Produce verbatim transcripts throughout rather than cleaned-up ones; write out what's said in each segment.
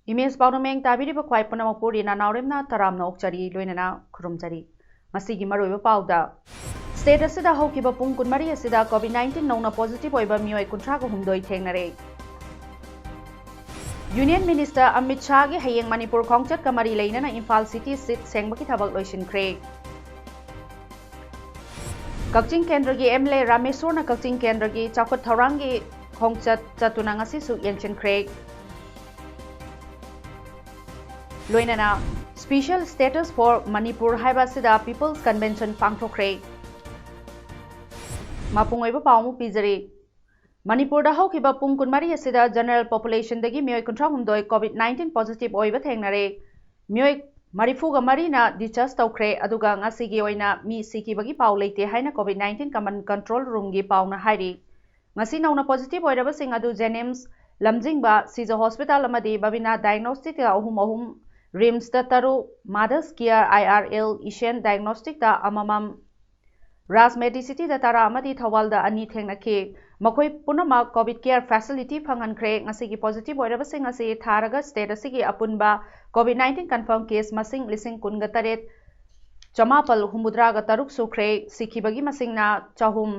Image ꯄꯥꯎꯅꯃꯦꯡ ꯇꯥꯕꯤꯔꯤꯕ ꯈ꯭ꯋꯥꯏ ꯄꯨꯝꯅꯃꯛꯄꯨ ꯔꯤꯅꯥ ꯅꯥꯎꯔꯦꯝꯅ ꯇꯔꯥꯝꯅ ꯑꯣꯛꯆꯔꯤ, ꯂꯣꯏꯅꯅ ꯈꯨꯔꯨꯝꯖꯔꯤ꯫ ꯃꯁꯤꯒꯤ ꯃꯔꯨꯑꯣꯏꯕ ꯄꯥꯎꯗ, state ꯑꯁꯤꯗ ꯍꯧꯈꯤꯕ ꯄꯨꯡ ꯀꯨꯟꯃꯔꯤ ꯑꯁꯤꯗ COVID nineteen ꯅꯧꯅ positive ꯑꯣꯏꯕ ꯃꯤꯑꯣꯏ ꯀꯨꯟꯊ꯭ꯔꯥꯒ ꯍꯨꯝꯗꯣꯏ ꯊꯦꯡꯅꯔꯦ꯫ Union Minister ꯑꯃꯤꯠ ꯁꯥꯍꯒꯤ ꯍꯌꯦꯡ ꯃꯅꯤꯄꯨꯔ ꯈꯣꯡꯆꯠꯀ ꯃꯔꯤ ꯂꯩꯅꯅ ꯏꯝꯐꯥꯜ city seat ꯁꯦꯡꯕꯒꯤ ꯊꯕꯛ ꯂꯣꯏꯁꯤꯟꯈ꯭ꯔꯦ꯫ ꯀꯛꯆꯤꯡ ꯀꯦꯟꯗ꯭ꯔꯒꯤ MLA ꯔꯥꯃꯦꯁꯣꯔꯅ ꯀꯛꯆꯤꯡ ꯀꯦꯟꯗ꯭ꯔꯒꯤ ꯆꯥꯎꯈꯠ ꯊꯧꯔꯥꯡꯒꯤ ꯈꯣꯡꯆꯠ ꯆꯠꯇꯨꯅ ꯉꯁꯤꯁꯨ ꯌꯦꯡꯁꯤꯟꯈ꯭ꯔꯦ꯫ ꯂꯣꯏꯅꯅ Special Status for Manipur ꯍꯥꯏꯕ ꯑꯁꯤꯗ People's Convention ꯄꯥꯡꯊꯣꯛꯈ꯭ꯔꯦ꯫ ꯃꯄꯨꯡ ꯑꯣꯏꯕ ꯄꯥꯎ ꯑꯃꯨꯛ ꯄꯤꯖꯔꯤ꯫ ꯃꯅꯤꯄꯨꯔꯗ ꯍꯧꯈꯤꯕ ꯄꯨꯡ ꯀꯨꯟꯃꯔꯤ ꯑꯁꯤꯗ general populationꯗꯒꯤ ꯃꯤꯑꯣꯏ ꯀꯨꯟꯊ꯭ꯔꯥ ꯍꯨꯝꯗꯣꯏ COVID nineteen positive ꯑꯣꯏꯕ ꯊꯦꯡꯅꯔꯦ꯫ ꯃꯤꯑꯣꯏ ꯃꯔꯤꯐꯨꯒ ꯃꯔꯤꯅ discharge ꯇꯧꯈ꯭ꯔꯦ, ꯑꯗꯨꯒ ꯉꯁꯤꯒꯤ ꯑꯣꯏꯅ ꯃꯤ ꯁꯤꯈꯤꯕꯒꯤ ꯄꯥꯎ ꯂꯩꯇꯦ ꯍꯥꯏꯅ COVID nineteen Command Control Roomꯒꯤ ꯄꯥꯎꯅ ꯍꯥꯏꯔꯤ꯫ ꯉꯁꯤ ꯅꯧꯅ positive ꯑꯣꯏꯔꯕꯁꯤꯡ ꯑꯗꯨ JNIMS, ꯂꯝꯖꯤꯡꯕ, Shija Hospital ꯑꯃꯗꯤ ꯕꯕꯤꯅꯥ Diagnosticꯇ ꯑꯍꯨꯝ ꯑꯍꯨꯝ, RIMSꯇ ꯇꯔꯨꯛ, Mothers Care IRL, Ishan Diagnosticꯇ ꯑꯃꯃꯝ, Raj Medicityꯗ ꯇꯔꯥ ꯑꯃꯗꯤ ꯊꯧꯕꯥꯜꯗ ꯑꯅꯤ ꯊꯦꯡꯅꯈꯤ꯫ ꯃꯈꯣꯏ ꯄꯨꯝꯅꯃꯛ COVID care facility ꯐꯪꯍꯟꯈ꯭ꯔꯦ꯫ ꯉꯁꯤꯒꯤ positive ꯑꯣꯏꯔꯕꯁꯤꯡ ꯑꯁꯤ ꯊꯥꯔꯒ state ꯑꯁꯤꯒꯤ ꯑꯄꯨꯟꯕ COVID nineteen confirm case ꯃꯁꯤꯡ ꯂꯤꯁꯤꯡ ꯀꯨꯟꯒ ꯇꯔꯦꯠ ꯆꯃꯥꯄꯜ ꯍꯨꯝꯐꯨꯇꯔꯥꯒ ꯇꯔꯨꯛ ꯁꯨꯈ꯭ꯔꯦ꯫ ꯁꯤꯈꯤꯕꯒꯤ ꯃꯁꯤꯡꯅ ꯆꯍꯨꯝ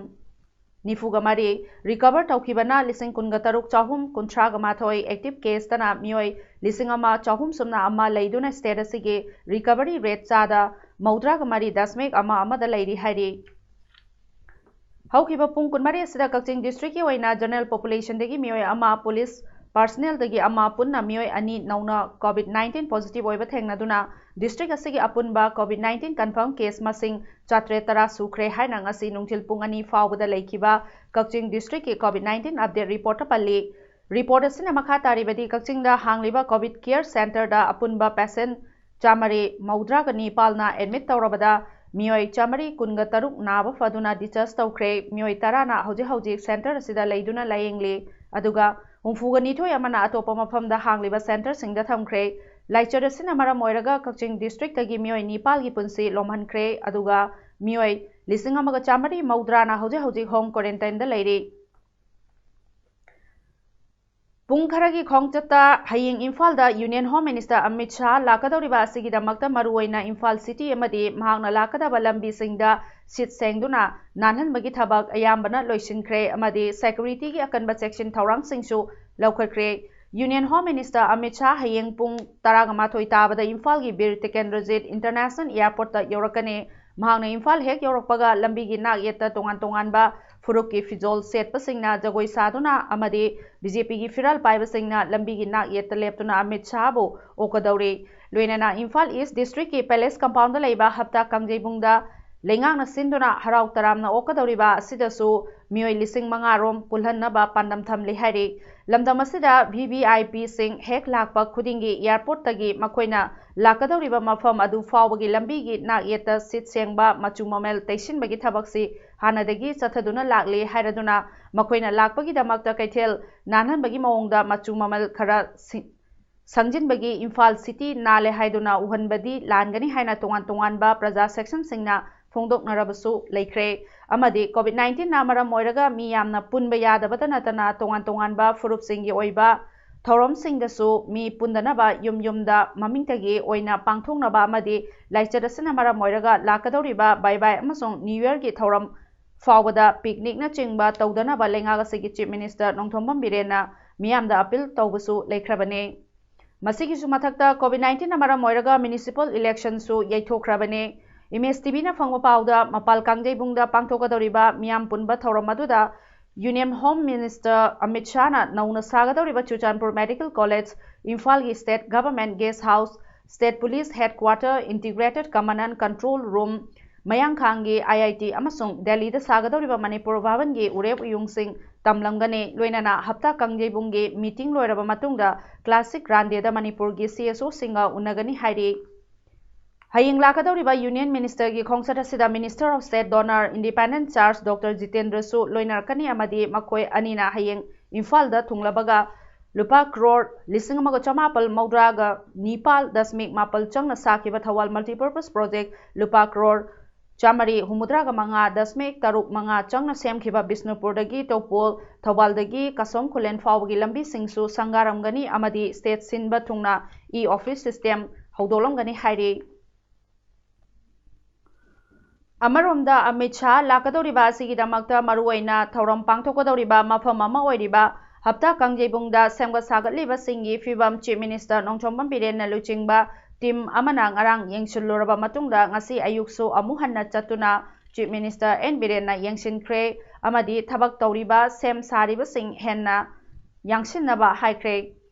ꯅꯤꯐꯨꯒ ꯃꯔꯤ, recover ꯇꯧꯈꯤꯕꯅ ꯂꯤꯁꯤꯡ ꯀꯨꯟꯒ ꯇꯔꯨꯛ ꯆꯍꯨꯝ ꯀꯨꯟꯊ꯭ꯔꯥꯒ ꯃꯥꯊꯣꯏ, active caseꯇꯅ ꯃꯤꯑꯣꯏ ꯂꯤꯁꯤꯡ ꯑꯃ ꯆꯍꯨꯝ ꯁꯨꯞꯅ ꯑꯃ ꯂꯩꯗꯨꯅ state ꯑꯁꯤꯒꯤ recovery rate ꯆꯥꯗ ꯃꯧꯗ꯭ꯔꯥꯒ ꯃꯔꯤ ꯗꯁꯃꯤꯛ ꯑꯃ ꯑꯃꯗ ꯂꯩꯔꯤ ꯍꯥꯏꯔꯤ꯫ ꯍꯧꯈꯤꯕ ꯄꯨꯡ ꯀꯨꯟꯃꯔꯤ ꯑꯁꯤꯗ ꯀꯛꯆꯤꯡ districtꯀꯤ ꯑꯣꯏꯅ general populationꯗꯒꯤ ꯃꯤꯑꯣꯏ ꯑꯃ, police personnelꯗꯒꯤ ꯑꯃ, ꯄꯨꯟꯅ ꯃꯤꯑꯣꯏ ꯑꯅꯤ ꯅꯧꯅ COVID nineteen positive ꯑꯣꯏꯕ ꯊꯦꯡꯅꯗꯨꯅ district ꯑꯁꯤꯒꯤ ꯑꯄꯨꯟꯕ COVID nineteen confirm case ꯃꯁꯤꯡ ꯆꯥꯇ꯭ꯔꯦꯠ ꯇꯔꯥ ꯁꯨꯈ꯭ꯔꯦ ꯍꯥꯏꯅ ꯉꯁꯤ ꯅꯨꯡꯊꯤꯜ ꯄꯨꯡ ꯑꯅꯤ ꯐꯥꯎꯕꯗ ꯂꯩꯈꯤꯕ ꯀꯛꯆꯤꯡ districtꯀꯤ COVID nineteen update reportꯇ ꯄꯜꯂꯤ꯫ Report ꯑꯁꯤꯅ ꯃꯈꯥ ꯇꯥꯔꯤꯕꯗꯤ, ꯀꯛꯆꯤꯡꯗ ꯍꯥꯡꯂꯤꯕ COVID care centreꯗ ꯑꯄꯨꯟꯕ patient ꯆꯥꯃꯔꯤ ꯃꯧꯗ꯭ꯔꯥꯒ ꯅꯤꯄꯥꯜꯅ admit ꯇꯧꯔꯕꯗ, ꯃꯤꯑꯣꯏ ꯆꯥꯃꯔꯤ ꯀꯨꯟꯒ ꯇꯔꯨꯛ ꯅꯥꯕ ꯐꯗꯨꯅ discharge ꯇꯧꯈ꯭ꯔꯦ꯫ ꯃꯤꯑꯣꯏ ꯇꯔꯥꯅ ꯍꯧꯖꯤꯛ ꯍꯧꯖꯤꯛ centre ꯑꯁꯤꯗ ꯂꯩꯗꯨꯅ ꯂꯥꯌꯦꯡꯂꯤ, ꯑꯗꯨꯒ ꯍꯨꯝꯐꯨꯒ ꯅꯤꯊꯣꯏ ꯑꯃꯅ ꯑꯇꯣꯞꯄ ꯃꯐꯝꯗ ꯍꯥꯡꯂꯤꯕ centreꯁꯤꯡꯗ ꯊꯝꯈ꯭ꯔꯦ꯫ ꯂꯥꯏꯆꯠ ꯑꯁꯤꯅ ꯃꯔꯝ ꯑꯣꯏꯔꯒ ꯀꯛꯆꯤꯡ districtꯇꯒꯤ ꯃꯤꯑꯣꯏ ꯅꯤꯄꯥꯜꯒꯤ ꯄꯨꯟꯁꯤ ꯂꯣꯝꯍꯟꯈ꯭ꯔꯦ, ꯑꯗꯨꯒ ꯃꯤꯑꯣꯏ ꯂꯤꯁꯤꯡ ꯑꯃꯒ ꯆꯥꯃꯔꯤ ꯃꯧꯗ꯭ꯔꯥꯅ ꯍꯧꯖꯤꯛ ꯍꯧꯖꯤꯛ home quarantineꯗ ꯂꯩꯔꯤ꯫ ꯄꯨꯡ ꯈꯔꯒꯤ ꯈꯣꯡꯆꯠꯇ ꯍꯌꯦꯡ ꯏꯝꯐꯥꯜꯗ Union Home Minister Amit Shah ꯂꯥꯛꯀꯗꯧꯔꯤꯕ ꯑꯁꯤꯒꯤꯗꯃꯛꯇ ꯃꯔꯨꯑꯣꯏꯅ ꯏꯝꯐꯥꯜ city ꯑꯃꯗꯤ ꯃꯍꯥꯛꯅ ꯂꯥꯛꯀꯗꯕ ꯂꯝꯕꯤꯁꯤꯡꯗ ꯁꯤꯠ ꯁꯦꯡꯗꯨꯅ ꯅꯥꯟꯍꯟꯕꯒꯤ ꯊꯕꯛ ꯑꯌꯥꯝꯕꯅ ꯂꯣꯏꯁꯤꯟꯈ꯭ꯔꯦ ꯑꯃꯗꯤ securityꯒꯤ ꯑꯀꯟꯕ ꯆꯦꯛꯁꯤꯟ ꯊꯧꯔꯥꯡꯁꯤꯡꯁꯨ ꯂꯧꯈꯠꯈ꯭ꯔꯦ꯫ Union Home Minister Amit Shah ꯍꯌꯦꯡ ꯄꯨꯡ ꯇꯔꯥꯃꯥꯊꯣꯏ ꯇꯥꯕꯗ ꯏꯝꯐꯥꯜꯒꯤ ꯕꯤꯔ ꯇꯤꯀꯦꯟꯗ꯭ꯔꯖꯤꯠ International Airportꯇ ꯌꯧꯔꯛꯀꯅꯤ꯫ ꯃꯍꯥꯛꯅ ꯏꯝꯐꯥꯜ ꯍꯦꯛ ꯌꯧꯔꯛꯄꯒ ꯂꯝꯕꯤꯒꯤ ꯅꯥꯛ ꯌꯦꯠꯇ ꯇꯣꯉꯥꯟ ꯇꯣꯉꯥꯟꯕ ꯐꯨꯔꯨꯞꯀꯤ ꯐꯤꯖꯣꯜ ꯁꯦꯠꯄꯁꯤꯡꯅ ꯖꯒꯣꯏ ꯁꯥꯗꯨꯅ ꯑꯃꯗꯤ BJPꯒꯤ ꯐꯤꯔꯥꯜ ꯄꯥꯏꯕꯁꯤꯡꯅ ꯂꯝꯕꯤꯒꯤ ꯅꯥꯛ ꯌꯦꯠꯇ ꯂꯦꯞꯇꯨꯅ ꯑꯃꯤꯠ ꯁꯥꯍꯕꯨ ꯑꯣꯛꯀꯗꯧꯔꯤ꯫ ꯂꯣꯏꯅꯅ ꯏꯝꯐꯥꯜ East Districtꯀꯤ Palace Compoundꯗ ꯂꯩꯕ ꯍꯞꯇꯥ ꯀꯥꯡꯖꯩꯕꯨꯡꯗ ꯂꯩꯉꯥꯛꯅ ꯁꯤꯟꯗꯨꯅ ꯍꯔꯥꯎ ꯇꯔꯥꯝꯅ ꯑꯣꯛꯀꯗꯧꯔꯤꯕ ꯑꯁꯤꯗꯁꯨ ꯃꯤꯑꯣꯏ ꯂꯤꯁꯤꯡ ꯃꯉꯥ ꯔꯣꯝ ꯄꯨꯜꯍꯟꯅꯕ ꯄꯥꯟꯗꯝ ꯊꯝꯂꯤ ꯍꯥꯏꯔꯤ꯫ ꯂꯝꯗꯝ ꯑꯁꯤꯗ VVIPꯁꯤꯡ ꯍꯦꯛ ꯂꯥꯛꯄ ꯈꯨꯗꯤꯡꯒꯤ airportꯇꯒꯤ ꯃꯈꯣꯏꯅ ꯂꯥꯛꯀꯗꯧꯔꯤꯕ ꯃꯐꯝ ꯑꯗꯨ ꯐꯥꯎꯕꯒꯤ ꯂꯝꯕꯤꯒꯤ ꯅꯥꯛ ꯌꯦꯠꯇ ꯁꯤꯠ ꯁꯦꯡꯕ, ꯃꯆꯨ ꯃꯃꯦꯜ ꯇꯩꯁꯤꯟꯕꯒꯤ ꯊꯕꯛꯁꯤ ꯍꯥꯟꯅꯗꯒꯤ ꯆꯠꯊꯗꯨꯅ ꯂꯥꯛꯂꯤ ꯍꯥꯏꯔꯗꯨꯅ, ꯃꯈꯣꯏꯅ ꯂꯥꯛꯄꯒꯤꯗꯃꯛꯇ ꯀꯩꯊꯦꯜ ꯅꯥꯟꯍꯟꯕꯒꯤ ꯃꯑꯣꯡꯗ ꯃꯆꯨ ꯃꯃꯦꯜ ꯈꯔ ꯁꯤ-, ꯁꯪꯖꯤꯟꯕꯒꯤ ꯏꯝꯐꯥꯜ city ꯅꯥꯜꯂꯦ ꯍꯥꯏꯗꯨꯅ ꯎꯍꯟꯕꯗꯤ ꯂꯥꯟꯒꯅꯤ ꯍꯥꯏꯅ ꯇꯣꯉꯥꯟ ꯇꯣꯉꯥꯟꯕ ꯄ꯭ꯔꯖꯥ sectionꯁꯤꯡꯅ ꯐꯣꯡꯗꯣꯛꯅꯔꯕꯁꯨ ꯂꯩꯈ꯭ꯔꯦ꯫ ꯑꯃꯗꯤ COVID nineteenꯅ ꯃꯔꯝ ꯑꯣꯏꯔꯒ ꯃꯤ ꯌꯥꯝꯅ ꯄꯨꯟꯕ ꯌꯥꯗꯕꯇ ꯅꯠꯇꯅ ꯇꯣꯉꯥꯟ ꯇꯣꯉꯥꯟꯕ ꯐꯨꯔꯨꯞꯁꯤꯡꯒꯤ ꯑꯣꯏꯕ ꯊꯧꯔꯝꯁꯤꯡꯗꯁꯨ ꯃꯤ ꯄꯨꯟꯗꯅꯕ ꯌꯨꯝ ꯌꯨꯝꯗ ꯃꯃꯤꯡꯇꯒꯤ ꯑꯣꯏꯅ ꯄꯥꯡꯊꯣꯛꯅꯕ ꯑꯃꯗꯤ ꯂꯥꯏꯆꯠ ꯑꯁꯤꯅ ꯃꯔꯝ ꯑꯣꯏꯔꯒ ꯂꯥꯛꯀꯗꯧꯔꯤꯕ ꯕꯥꯏ ꯕꯥꯏ ꯑꯃꯁꯨꯡ New Yearꯒꯤ ꯊꯧꯔꯝ ꯐꯥꯎꯕꯗ picnicꯅꯆꯤꯡꯕ ꯇꯧꯗꯅꯕ ꯂꯩꯉꯥꯛ ꯑꯁꯤꯒꯤ Chief Minister ꯅꯣꯡꯊꯣꯝꯕꯝ ꯕꯤꯔꯦꯟꯅ ꯃꯤꯌꯥꯝꯗ appeal ꯇꯧꯕꯁꯨ ꯂꯩꯈ꯭ꯔꯕꯅꯤ꯫ ꯃꯁꯤꯒꯤꯁꯨ ꯃꯊꯛꯇ COVID nineteenꯅ ꯃꯔꯝ ꯑꯣꯏꯔꯒ municipal electionꯁꯨ ꯌꯩꯊꯣꯛꯈ꯭ꯔꯕꯅꯤ꯫ Image TVꯅ ꯐꯪꯕ ꯄꯥꯎꯗ, ꯃꯄꯥꯜ ꯀꯥꯡꯖꯩꯕꯨꯡꯗ ꯄꯥꯡꯊꯣꯛꯀꯗꯧꯔꯤꯕ ꯃꯤꯌꯥꯝ ꯄꯨꯟꯕ ꯊꯧꯔꯝ ꯑꯗꯨꯗ Union Home Minister ꯑꯃꯤꯠ ꯁꯥꯍꯅ ꯅꯧꯅ ꯁꯥꯒꯗꯧꯔꯤꯕ ꯆꯨꯔꯆꯥꯟꯄꯨꯔ Medical College, ꯏꯝꯐꯥꯜꯒꯤ State Government Guest House, State Police Headquarter, Integrated Command and Control Room, ꯃꯌꯥꯡꯈꯥꯡꯒꯤ IIT ꯑꯃꯁꯨꯡ ꯗꯦꯜꯂꯤꯗ ꯁꯥꯒꯗꯧꯔꯤꯕ ꯃꯅꯤꯄꯨꯔ ꯚꯥꯕꯟꯒꯤ ꯎꯔꯦꯞ ꯎꯌꯨꯡꯁꯤꯡ ꯇꯝꯂꯝꯒꯅꯤ꯫ ꯂꯣꯏꯅꯅ ꯍꯞꯇꯥ ꯀꯥꯡꯖꯩꯕꯨꯡꯒꯤ ꯃꯤꯇꯤꯡ ꯂꯣꯏꯔꯕ ꯃꯇꯨꯡꯗ ꯀ꯭ꯂꯥꯁꯤꯛ ꯔꯥꯟꯗꯦꯗ ꯃꯅꯤꯄꯨꯔꯒꯤ ꯁꯤ ꯑꯦꯁ ꯑꯣꯁꯤꯡꯒ ꯎꯅꯒꯅꯤ ꯍꯥꯏꯔꯤ꯫ ꯍꯌꯦꯡ ꯂꯥꯛꯀꯗꯧꯔꯤꯕ ꯌꯨꯅꯤꯌꯟ ꯃꯤꯅꯤꯁꯇꯔꯒꯤ ꯈꯣꯡꯆꯠ ꯑꯁꯤꯗ minister of state DoNER independent charge doctor ꯖꯤꯇꯦꯟꯗ꯭ꯔꯁꯨ ꯂꯣꯏꯅꯔꯛꯀꯅꯤ ꯑꯃꯗꯤ ꯃꯈꯣꯏ ꯑꯅꯤꯅ ꯍꯌꯦꯡ ꯏꯝꯐꯥꯜꯗ ꯊꯨꯡꯂꯕꯒ ꯂꯨꯄꯥ ꯀ꯭ꯔꯣꯔ ꯂꯤꯁꯤꯡ ꯑꯃꯒ ꯆꯃꯥꯄꯜ ꯃꯧꯗ꯭ꯔꯥꯒ ꯅꯤꯄꯥꯜ ꯗꯁꯃꯤꯛ ꯃꯥꯄꯜ ꯆꯪꯅ ꯁꯥꯈꯤꯕ ꯊꯧꯕꯥꯜ ꯃꯜꯇꯤꯄꯔꯄꯁ ꯄ꯭ꯔꯣꯖꯦꯛ ꯂꯨꯄꯥ ꯀ꯭ꯔꯣꯔ ꯆꯥꯃꯔꯤ ꯍꯨꯝꯐꯨꯇꯔꯥꯒ ꯃꯉꯥ ꯗꯁꯃꯤꯛ ꯇꯔꯨꯛ ꯃꯉꯥ ꯆꯪꯅ ꯁꯦꯝꯈꯤꯕ ꯕꯤꯁꯅꯨꯄꯨꯔꯗꯒꯤ ꯇꯧꯄꯣꯜ, ꯊꯧꯕꯥꯜꯗꯒꯤ ꯀꯁꯣꯝ ꯈꯨꯂꯦꯟ ꯐꯥꯎꯕꯒꯤ ꯂꯝꯕꯤꯁꯤꯡꯁꯨ ꯁꯪꯒꯥꯔꯝꯒꯅꯤ ꯑꯃꯗꯤ ꯁ꯭ꯇꯦꯠ ꯁꯤꯟꯕ ꯊꯨꯡꯅ ꯏ ꯑꯣꯐꯤꯁ ꯁꯤꯁꯇꯦꯝ ꯍꯧꯗꯣꯛꯂꯝꯒꯅꯤ ꯍꯥꯏꯔꯤ꯫ ꯑꯃꯔꯣꯝꯗ ꯑꯃꯤꯠ ꯁꯥꯍ ꯂꯥꯛꯀꯗꯧꯔꯤꯕ ꯑꯁꯤꯒꯤꯗꯃꯛꯇ ꯃꯔꯨꯑꯣꯏꯅ ꯊꯧꯔꯝ ꯄꯥꯡꯊꯣꯛꯀꯗꯧꯔꯤꯕ ꯃꯐꯝ ꯑꯃ ꯑꯣꯏꯔꯤꯕ ꯍꯞꯇꯥ ꯀꯥꯡꯖꯩꯕꯨꯡꯗ ꯁꯦꯝꯒꯠ ꯁꯥꯒꯠꯂꯤꯕꯁꯤꯡꯒꯤ ꯐꯤꯕꯝ ꯆꯤꯐ ꯃꯤꯅꯤꯁꯇꯔ ꯅꯣꯡꯊꯣꯝꯕꯝ ꯕꯤꯔꯦꯟꯅ ꯂꯨꯆꯤꯡꯕ ꯇꯤꯝ ꯑꯃꯅ ꯉꯔꯥꯡ ꯌꯦꯡꯁꯤꯜꯂꯨꯔꯕ ꯃꯇꯨꯡꯗ ꯉꯁꯤ ꯑꯌꯨꯛꯁꯨ ꯑꯃꯨꯛ ꯍꯟꯅ ꯆꯠꯇꯨꯅ ꯆꯤꯐ ꯃꯤꯅꯤꯁꯇꯔ ꯑꯦꯟ ꯕꯤꯔꯦꯟꯅ ꯌꯦꯡꯁꯤꯟꯈ꯭ꯔꯦ ꯑꯃꯗꯤ ꯊꯕꯛ ꯇꯧꯔꯤꯕ ꯁꯦꯝ ꯁꯥꯔꯤꯕꯁꯤꯡ ꯍꯦꯟꯅ ꯌꯥꯡꯁꯤꯟꯅꯕ ꯍꯥꯏꯈ꯭ꯔꯦ꯫